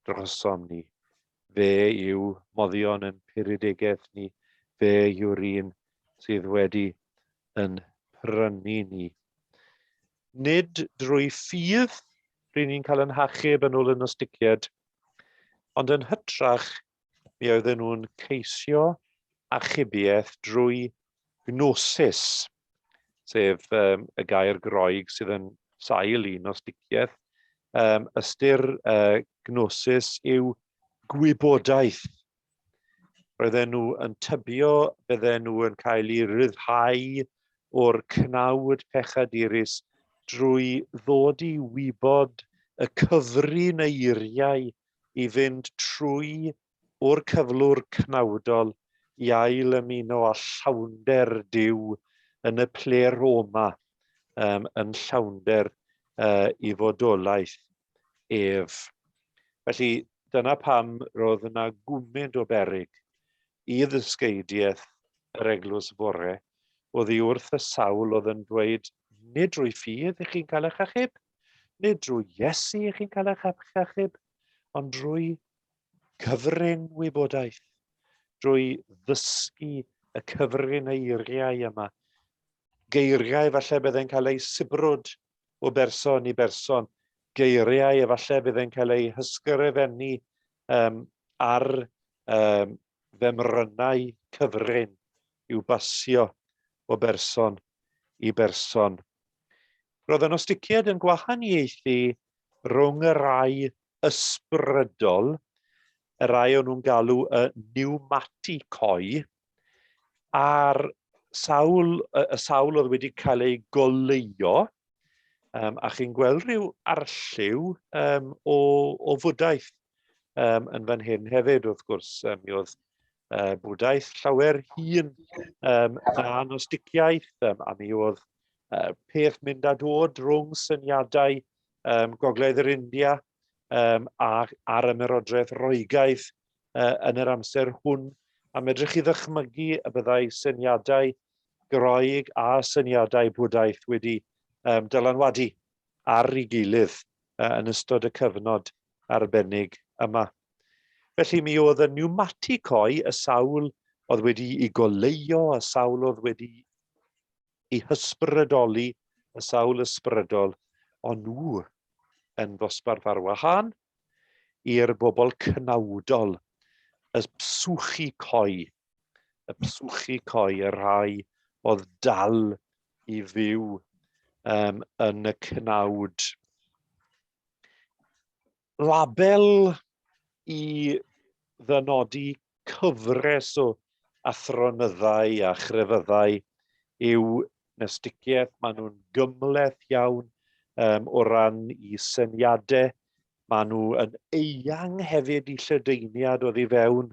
drosom ni. Fe yw moddion yn puridegaeth ni, fe yw'r un sydd wedi yn prynu ni. Nid drwy ffydd ry'n ni'n cael yn hachub yn ôl y Gnosticiaid, ond yn hytrach mi oedden nhw'n ceisio achubiaeth drwy gnosis, sef y gair Groeg sydd yn sail i Gnosticiaeth. Ystyr gnosis yw gwybodaeth. Roedden nhw yn tybio bydden nhw yn cael eu rhyddhau o'r cnawd pechadurus drwy ddod i wybod y cyfrineiriau i fynd trwy o'r cyflwr cnawdol i ail ymuno â llawnder Duw yn y pleroma, yn llawnder i fodolaeth ef. Felly, dyna pam roedd yna gwmynt o beryg i ddysgeidiaeth yr eglwys fore oddi wrth y sawl oedd yn dweud, nid drwy ffydd i chi'n cael eich achub, nid drwy Iesu i chi'n cael eich achub, ond drwy cyfrin wybodaeth, drwy ddysgu y cyfrin eiriau yma. Geiriau falle byddai'n cael eu sibrwd o berson i berson, geiriau efallai bydd yn cael eu hysgrifennu ar femrynau cyfrin i'w basio o berson i berson. Roedd y Gnosticiaid yn gwahaniaethu rhwng y rhai ysbrydol, y rhai o'n nhw'n galw y pneumaticoi, a'r sawl, y sawl oedd wedi cael ei goleuo, a chi'n gweld rhyw arlliw o, o Fwdaeth yn fan hyn hefyd, wrth gwrs. Mi oedd Bwdaeth llawer hŷn na Gnosticiaeth, a mi oedd peth mynd a dod rhwng syniadau Gogledd yr India a, a'r Ymerodraeth Roegaidd yn yr amser hwn, a medrwch chi ddychmygu y byddai syniadau Groeg a syniadau Bwdaeth wedi dylanwadu ar ei gilydd yn ystod y cyfnod arbennig yma. Felly mi oedd y pneumaticoi, y sawl oedd wedi i goleuo, y sawl oedd wedi i hysbrydoli y sawl ysbrydol, ond nhw yn ddosbarth ar wahân i'r bobl cnawdol, y psuchikoi, y psuchikoi, y rhai oedd dal i fyw yn y cnawd. Label i ddynodi cyfres o athronyddau a chrefyddau yw Gnosticiaeth. Maen nhw'n gymhleth iawn o ran i syniadau. Maen nhw yn eang hefyd i lledaeniad oddi fewn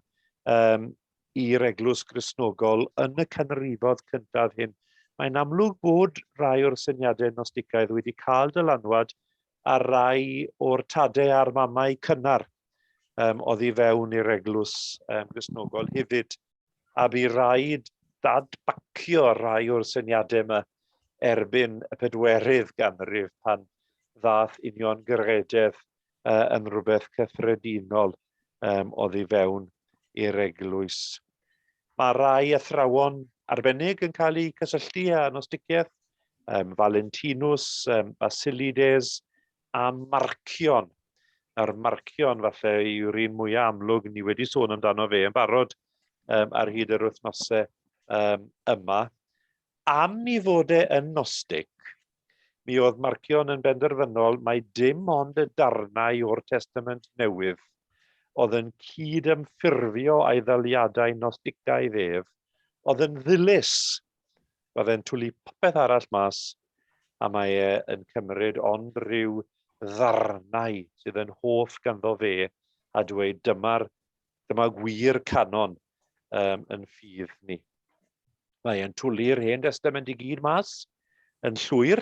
i'r Eglwys Gristnogol yn y canrifoedd cyntaf hyn. Mae'n amlwg bod rhai o'r syniadau Gnosticaidd wedi cael dylanwad ar rai o'r tadau a'r mamau cynnar oddi fewn i'r Eglwys Gristnogol hefyd, a bu raid dadbacio rhai o'r syniadau yma erbyn y pedwerydd ganrif pan ddath uniongrededd yn rhywbeth cyffredinol oddi fewn i'r eglwys. Mae rhai athrawon arbennig yn cael eu cysylltu â Gnosticiaeth, Valentinus, Basilides a Marcion. Nawr, Marcion falle yw'r un mwyaf amlwg, ni wedi sôn amdano fe yn barod ar hyd yr wythnosau yma. Am i fod e yn Gnostic, mi oedd Marcion yn benderfynol mai dim ond y darnau o'r Testament Newydd oedd yn cyd-ymffurfio â'i ddaliadau Gnosticaidd ef, oedd yn ddilys. Mae fe'n twlu popeth arall mas, a mae e yn cymryd ond rhyw ddarnau sydd yn hoff ganddo fe a dweud dyma'r dyma gwir canon yn ffydd ni. Mae e'n twlu'r Hen Destament i gyd mas yn llwyr,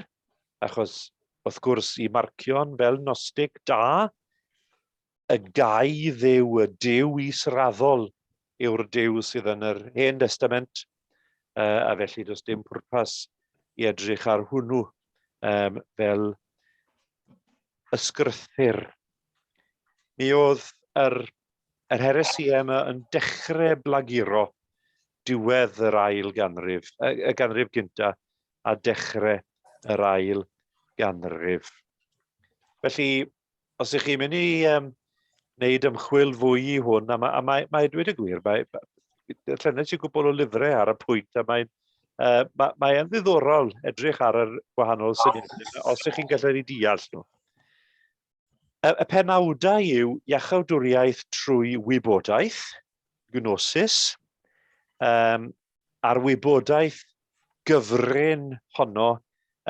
achos wrth gwrs i Marcion fel Gnostig da, y gau dduw, y duw israddol yw'r duw sydd yn yr Hen Destament, a felly does dim pwrpas i edrych ar hwnnw fel ysgrythur. Mi oedd yr, yr heresi yma yn dechrau blaguro diwedd yr ail ganrif, y, y ganrif gynta a dechrau yr ail ganrif. Felly, os ych chi'n mynd i wneud ymchwil fwy i hwn, a mae, a mae, mae dweud y gwir, mae, llenais i gwbl o lyfrau ar y pwynt, a mae'n mae, mae yn ddiddorol edrych ar yr gwahanol syniadau, os ych chi'n gallu ei deall nhw. Y, y penawdau yw iachawdwriaeth trwy wybodaeth, gnosis, a'r wybodaeth gyfrin honno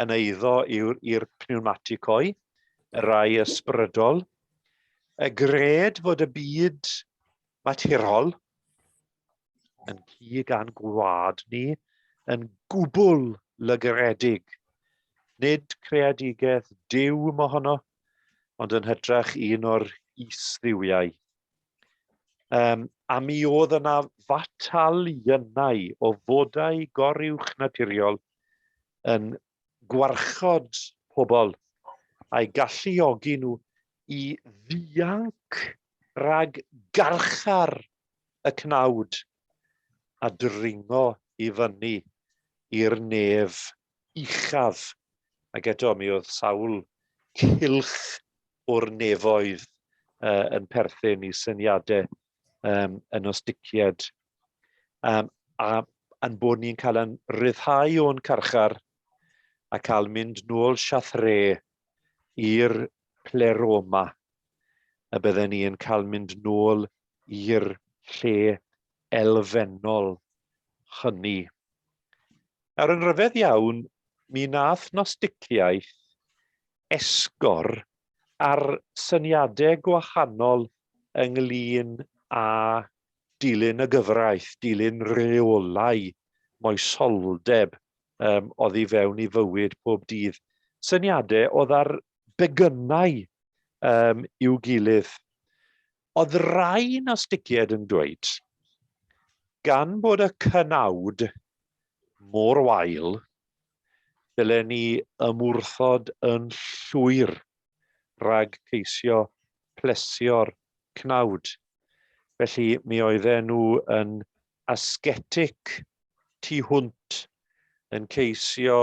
yn eiddo i'r pneumaticoi, y rai ysbrydol, y gred fod y byd materol yn cig a'n gwlad ni yn gwbl lygredig. Nid creadigaeth Duw mohono, ond yn hytrach un o'r is-dduwiau. A mi oedd yna fataliynau o fodau goruwchnaturiol yn gwarchod pobl a'i galluogi nhw i ddianc rhag garchar y cnawd a dringo i fyny i'r nef uchaf. Ac eto mi oedd sawl cylch o'r nefoedd yn perthyn i syniadau y Gnosticiaid. A a'n bod ni'n cael yn rhyddhau o'n carchar a cael mynd nôl siathre i'r pleroma, y bydden ni yn cael mynd nôl i'r lle elfennol hynny. Nawr, yn rhyfedd iawn, mi nath Gnosticiaeth esgor ar syniadau gwahanol ynglyn â dilyn y gyfraith, dilyn rheolau moesoldeb oddi fewn i fywyd pob dydd. Syniadau oedd ar begynnau i'w gilydd. Oedd rai Gnosticiaid yn dweud, gan bod y cynawd mor wael, dylen ni ymwrthod yn llwyr rhag ceisio plesio'r cnawd. Felly mi oedden nhw yn ascetic tu hwnt, yn ceisio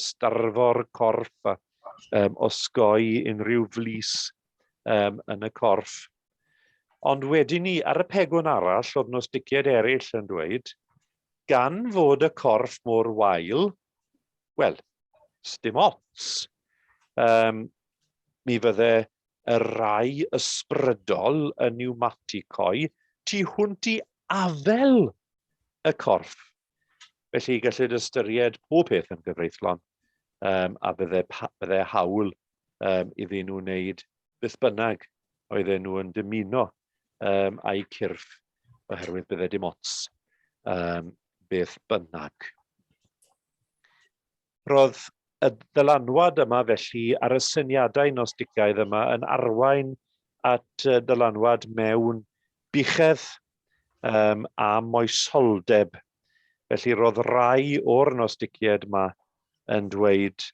starfo'r corff a osgoi unrhyw flys yn y corff. Ond wedyn ni, ar y pegwn arall, oedd Gnosticiaid eraill yn dweud, gan fod y corff mor wael, wel, sdim ots. Mi fydde y rai ysbrydol y pneumaticoi tu hwnt i afel y corff. Felly gellid ystyried pob peth yn gyfreithlon a bydde, bydde hawl iddyn nhw wneud beth bynnag oedden nhw yn dymuno a'u cyrff, oherwydd bydde dim ots beth bynnag. Roedd y dylanwad yma felly ar y syniadau Gnosticaidd yma yn arwain at dylanwad mewn buchedd a moesoldeb. Felly roedd rai o'r Gnosticiaid yma yn dweud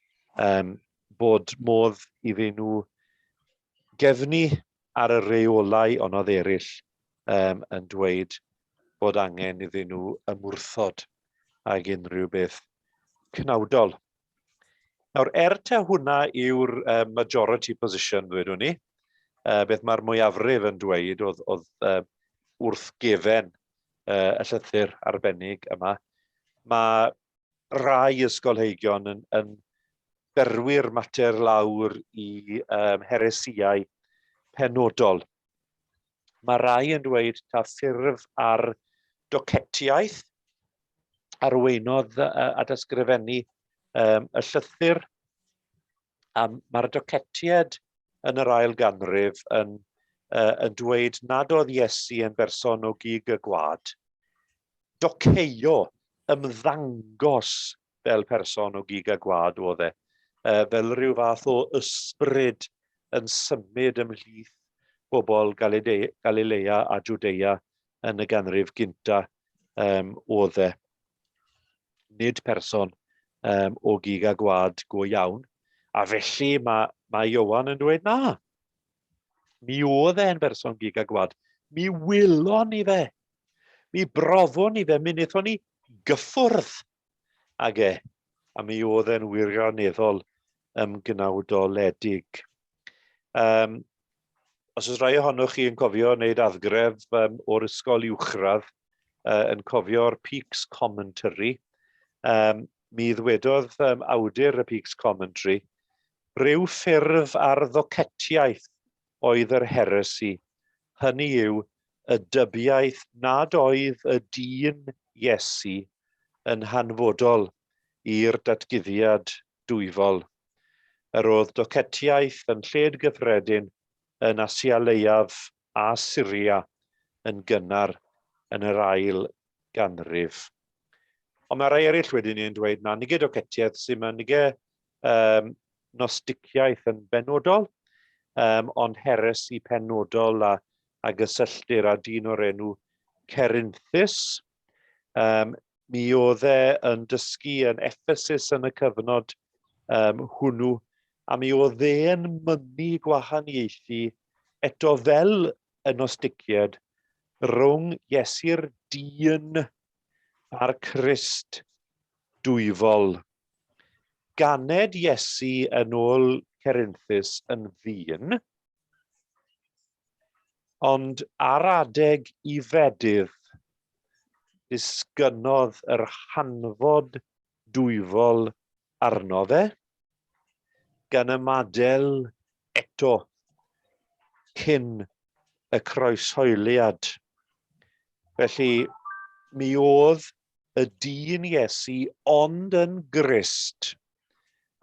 bod modd iddyn nhw gefnu ar y rheolau, ond oedd eraill yn dweud bod angen iddyn nhw ymwrthod ag unrhyw beth cnawdol. Nawr, er te hwnna yw'r majority position, ddwedwn ni, beth mae'r mwyafrif yn dweud oedd, oedd wrth gefen y llythyr arbennig yma, mae rai ysgolheigion yn, yn berwi'r mater lawr i heresïau penodol. Mae rai yn dweud ta ffurf ar docetiaeth arweinodd at ysgrifennu y llythyr, a mae'r docetiaid yn yr ail ganrif yn, yn dweud nad oedd Iesu yn berson o gig y gwad. Doceio, ymddangos fel person o gig a gwad oedd e, fel rhyw fath o ysbryd yn symud ymhlith bobl Galilea a Jwdea yn y ganrif gynta oedd e. Nid person o gig a gwad go iawn. A felly mae, mae Iowan yn dweud na. Mi oedd e'n berson gig a gwad. Mi wylon ni fe. Mi brofon ni fe. Mi wnaethon ni gyffwrdd ag e. A mi oedd e'n wirioneddol ymgnawdoledig. Um, os oes rhai ohonoch chi yn cofio wneud adgref um, o'r ysgol uwchradd, uh, yn cofio'r Peaks Commentary, um, mi ddwedodd um, awdur y Peaks Commentary, rhyw ffurf ar ddocetiaeth oedd yr heresi, hynny yw, y dybiaeth nad oedd y dyn Iesu yn hanfodol i'r datguddiad dwyfol. Yr oedd docetiaeth yn lled gyffredin yn Asia Leiaf a Syria yn gynnar yn yr ail ganrif. Ond mae rhai eraill wedyn ni'n dweud na, nige docetiaeth sy'n yma, nige um, nosticiaeth yn benodol, um, ond heresi penodol a, a gysylltir â dyn o'r enw Cerinthus. Um, Mi oedd e yn dysgu yn Ephesus yn y cyfnod um, hwnnw, a mi oedd e'n mynnu gwahaniaethu eto fel y Gnosticiaid rhwng Iesu'r dyn a'r Crist dwyfol. Ganed Iesu yn ôl Cerinthus yn ddyn, Ond ar adeg i fedydd, disgynnodd yr hanfod dwyfol arno fe, gan ymadael eto cyn y croeshoeliad. Felly, mi oedd y dyn Iesu ond yn Grist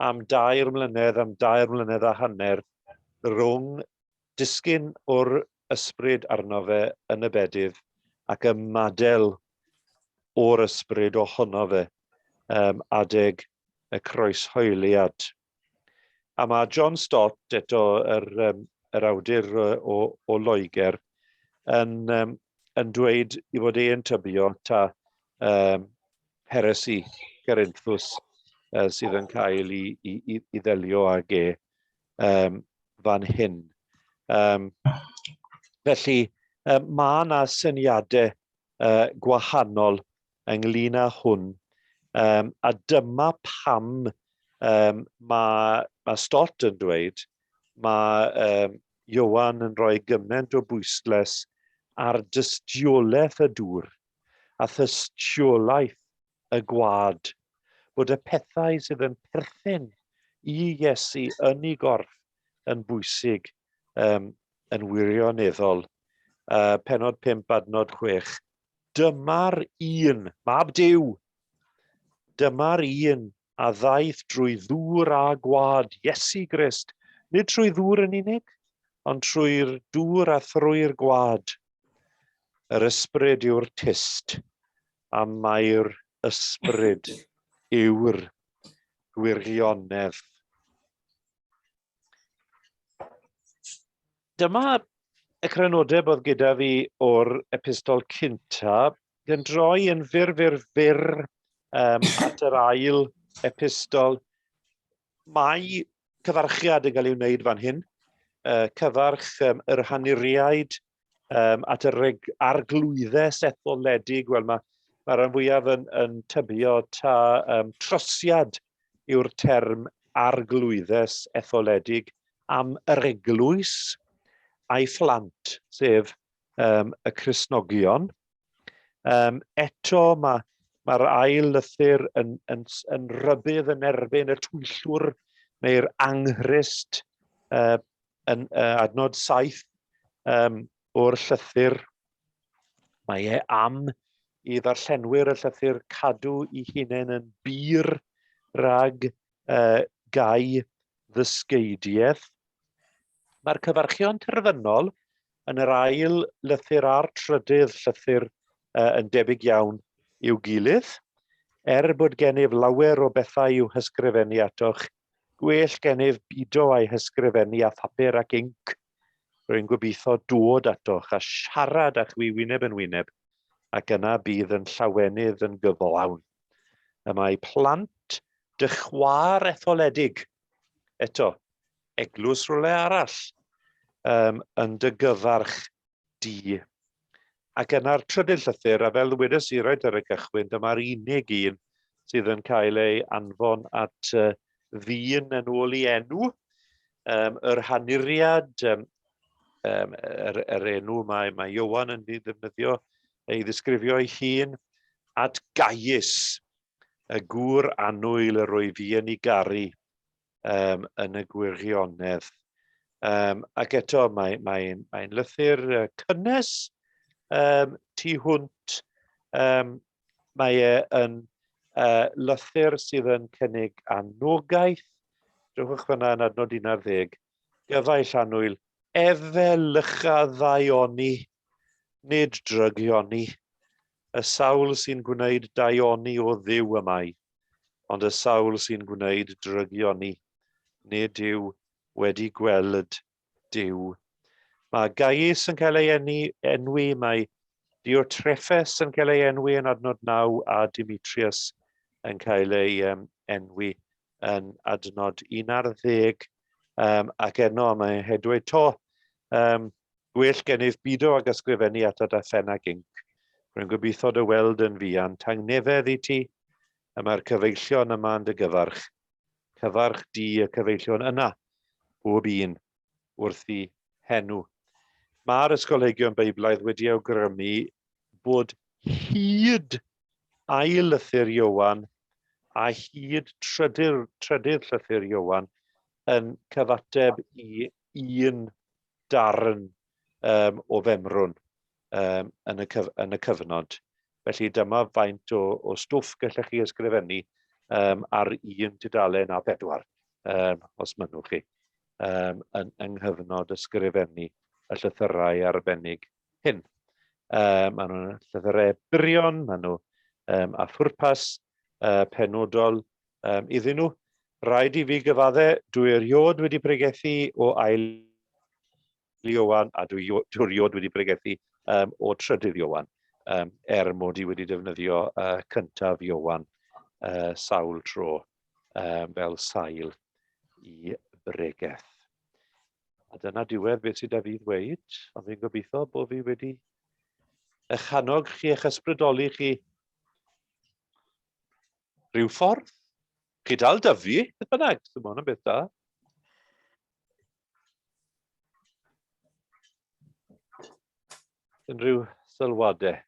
am dair mlynedd, am dair mlynedd a hanner, rhwng disgyn o'r ysbryd arno fe yn y bedydd ac ymadael o'r ysbryd ohono fe um, adeg y croeshoeliad. A mae John Stott, eto yr, um, yr awdur o, o Loegr, yn, um, yn dweud i fod e'n tybio ta um, heresi Corinthus uh, sydd yn cael i, i, i, i ddelio ag e um, fan hyn. Um, felly, um, mae yna syniadau uh, gwahanol ynglyn â hwn, um, a dyma pam um, mae, mae Stott yn dweud, mae um, Ioan yn rhoi gymaint o bwyslais ar dystiolaeth y dŵr a thystiolaeth y gwad, bod y pethau sydd yn perthyn i Iesu yn ei gorff yn bwysig um, yn wirioneddol. Penod 5 adnod 6. Dyma'r un, mab Duw, dyma'r un a ddaeth drwy ddŵr a gwad, Iesu Grist, nid trwy ddŵr yn unig, ond trwy'r dŵr a thrwy'r gwad. Yr ysbryd yw'r tyst, a mae'r ysbryd yw'r gwirionedd. Dyma y crynodeb oedd gyda fi o'r epistol cynta, gan droi yn fyr, fyr, fyr um, at yr ail epistol. Mae cyfarchiad yn cael ei wneud fan hyn, uh, cyfarch um, yr hanuriaid um, at yr arglwyddes etholedig, wel mae, mae rhan fwyaf yn, yn tybio ta um, trosiad yw'r term arglwyddes etholedig am yr eglwys a'i phlant, sef um, y Cristnogion. Um, eto mae'r mae ail lythyr yn, yn, yn rhybudd yn erbyn y twyllwr neu'r anghrist uh, yn uh, adnod 7 um, o'r llythyr. Mae e am i ddarllenwyr y llythyr cadw i hunain yn bur rhag uh, gau ddysgeidiaeth. Mae'r cyfarchion terfynol yn yr ail lythyr a'r trydydd llythyr yn debyg iawn i'w gilydd. Er bod gennyf lawer o bethau i'w hysgrifennu atoch, gwell gennyf bido â'u hysgrifennu â phapur ac inc. Rwy'n gobeithio dod atoch a siarad â chwi wyneb yn wyneb, ac yna bydd yn llawenydd yn gyflawn. Y mae plant dy chwaer etholedig, eto, eglwys rhywle arall, um, yn dy gyfarch di. Ac yna'r trydydd llythyr, a fel ddwedes i reit ar y cychwyn, dyma'r unig un sydd yn cael ei anfon at uh, ddyn yn ôl i enw, um, yr hanuriad, um, um, yr, yr enw mae, mae Iowan yn ei ddefnyddio, ei ddisgrifio ei hun, at Gaius, y gŵr annwyl yr oedd fi yn ei garu, um, yn y gwirionedd. Um, ac eto, mae'n mae, mae lythyr cynnes um, tu hwnt. Um, mae e yn uh, lythyr sydd yn cynnig anogaeth. Dewch fyna yn adnod 11. Gyfaill annwyl, efelycha ddaioni, nid drygioni. Y sawl sy'n gwneud daioni o Dduw y mae. ond y sawl sy'n gwneud drygioni, nid yw wedi gweld Duw. Mae Gaius yn cael ei enni, enwi, mae Diotrephes yn cael ei enwi yn adnod 9 a Demetrius yn cael ei um, enwi yn adnod 11. Um, ac eno mae he dweud to, um, Gwell gennyf bido ag ysgrifennu atat â phen ac inc. Rwy'n gobeithio dy weld yn fuan. Tangnefedd i ti, y mae'r cyfeillion yma yn dy gyfarch. Cyfarch di y cyfeillion yna, bob un wrth i henw. Mae'r ysgolheigion Beiblaidd wedi awgrymu bod hyd ail lythyr Ioan a hyd trydydd, trydydd llythyr Ioan yn cyfateb i un darn um, o femrwn um, yn, y cyf yn y cyfnod. Felly dyma faint o, o stwff gallech chi ysgrifennu um, ar un tudalen a bedwar, um, os mynnwch chi, um, yn, yng nghyfnod ysgrifennu y llythyrau arbennig hyn. Um, maen nhw'n llythyrau byrion, maen nhw um, a phwrpas uh, penodol um, iddyn nhw. Rhaid i fi gyfadde, dwi erioed wedi pregethu o ail Iowan a dwi, dwi erioed wedi pregethu um, o trydydd Iowan, um, er mod i wedi defnyddio uh, cyntaf Iowan uh, sawl tro um, fel sail i bregeth. A dyna diwedd beth sydd da fi ddweud, ond fi'n gobeithio bod fi wedi eich annog chi, eich ysbrydoli chi rhyw ffordd. Chi dal da fi, beth bynnag, so mae hwnna'n beth da. Unrhyw sylwadau?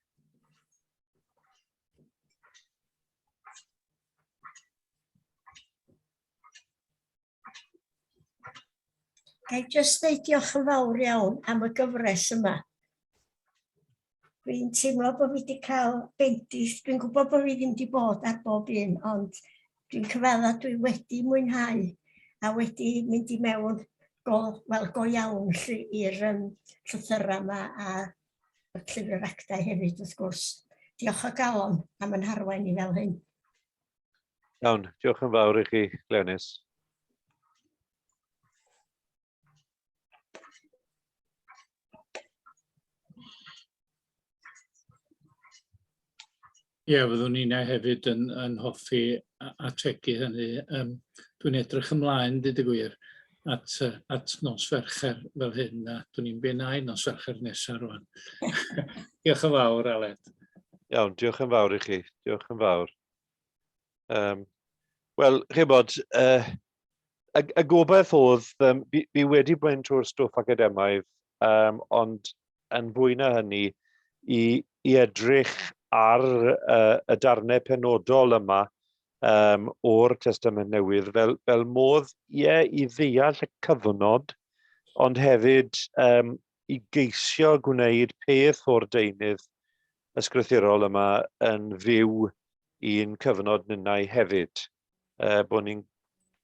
Ga i jyst ddeud diolch yn fawr iawn am y gyfres yma. Dwi'n teimlo bod fi wedi cael bendith. Dwi'n gwybod bod fi ddim wedi bod ar bob un, ond dwi'n cyfadda dwi wedi mwynhau a wedi mynd i mewn go, wel, go iawn lly i'r um, llythyrau yma a y llyfr yr actau hefyd wrth gwrs. Diolch o galon am yn harwain i fel hyn. Iawn, diolch yn fawr i chi, Glenys. Ie, yeah, fyddwn ni'n hefyd yn, yn hoffi ategu hynny. Um, dwi'n edrych ymlaen, dyd y gwir, at, at nos Fercher fel hyn, a dwi'n i'n be na i nos Fercher nesaf rwan. diolch yn fawr, Aled. Iawn, diolch yn fawr i chi. Diolch yn fawr. Um, Wel, chi'n bod, uh, y, y gobaith oedd, um, fi, fi wedi bod trwy'r stwff academaidd, um, ond yn fwy na hynny, i, i edrych ar uh, y darnau penodol yma um, o'r Testament Newydd fel, fel modd ie, i ddeall y cyfnod, ond hefyd um, i geisio gwneud peth o'r deunydd ysgrythurol yma yn fyw i'n cyfnod ninnau hefyd. Uh, bod ni'n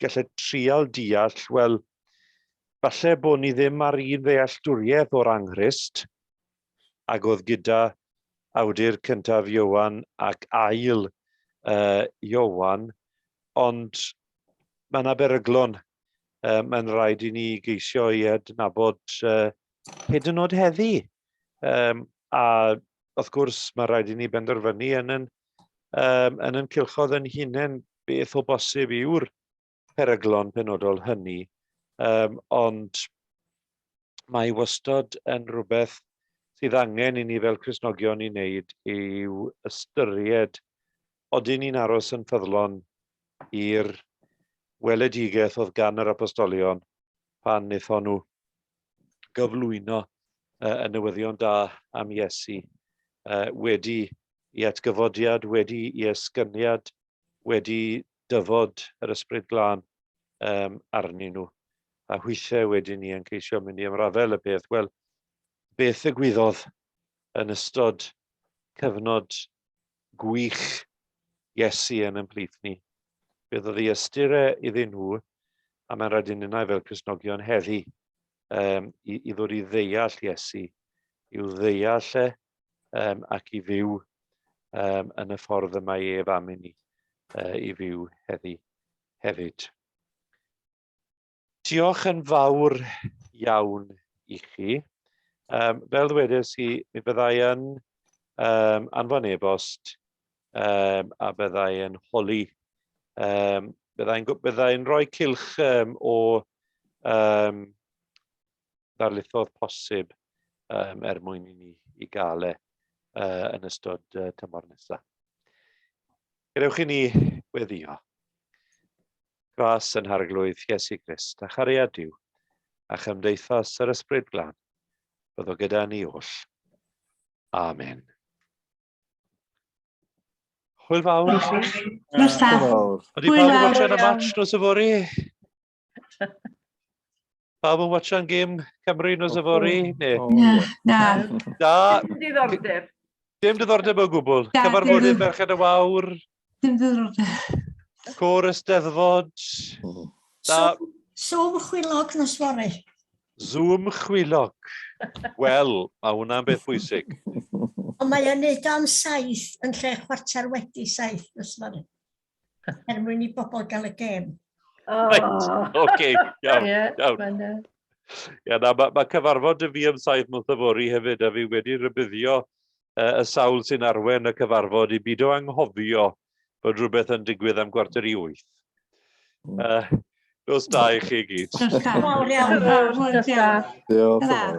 gallu trial deall, wel, Falle bod ni ddim ar un ddealltwriaeth o'r anghrist, ag oedd gyda awdur cyntaf Ioan ac ail Ioan, ond mae yna beryglon. Mae'n rhaid i ni geisio i adnabod hyd yn oed heddi. A wrth gwrs, mae rhaid i ni benderfynu yn yn cylchoedd yn hunain beth o bosib yw'r peryglon penodol hynny. Ond mae wastad yn rhywbeth sydd angen i ni fel Cristnogion i wneud yw ystyried odyn ni'n aros yn ffyddlon i'r weledigaeth oedd gan yr apostolion pan wnaethon nhw gyflwyno y newyddion da am Iesu wedi i atgyfodiad, wedi i esgyniad, wedi dyfod yr Ysbryd Glân arnyn nhw. A hwythau wedyn ni yn ceisio mynd i ymrafel y peth. Wel, beth ddigwyddodd yn ystod cyfnod gwych Iesu yn ymhlith ni? Beth oedd ei ystyr e iddyn nhw, a mae'n rhaid i ninnau fel Cristnogion heddi i ddod i ddeall Iesu, i'w ddeall e ac i fyw yn y ffordd y mae ef am i ni i fyw heddi hefyd. Diolch yn fawr iawn i chi. Fel ddwedes i, mi fyddai yn anfon e-bost a byddai yn holi. Byddai rhoi cylch o ddarlithoedd posib er mwyn i ni i gael e yn ystod tymor nesaf. Gadewch i ni weddio. Gras yn Harglwydd Iesu Grist a chariad Duw a chymdeithas yr Ysbryd Glân, byddo gyda ni oll. Amen. Hwyl fawr i chi. Nos da. Ydy pawb yn watchan y match nos yfory? Pawb yn watchan gêm Cymru nos yfory? Ne? Na, na. Da. Dim diddordeb. Dim diddordeb o gwbl. Da, Cyfarfodydd Merched y Wawr. Dim diddordeb. Côr y Steddfod. Da. Zoom chwilog nos fory. Zoom chwilog. Wel, mae hwnna'n beth bwysig. Ond mae o'n neud o am 7 yn lle 7:15 nos fory. Er mwyn i bobl gael y gêm. Reit, oce, iawn, iawn. Mae'n, Ia, na, mae cyfarfod y fi am 7 nos yfory hefyd, a fi wedi rhybuddio y sawl sy'n arwen y cyfarfod i bido anghofio bod rhywbeth yn digwydd am 7:45. Nos da i chi gyd. Nos da. Fawr iawn. Hwyl Nos da. iawn. Diolch yn Ta-ra. fawr.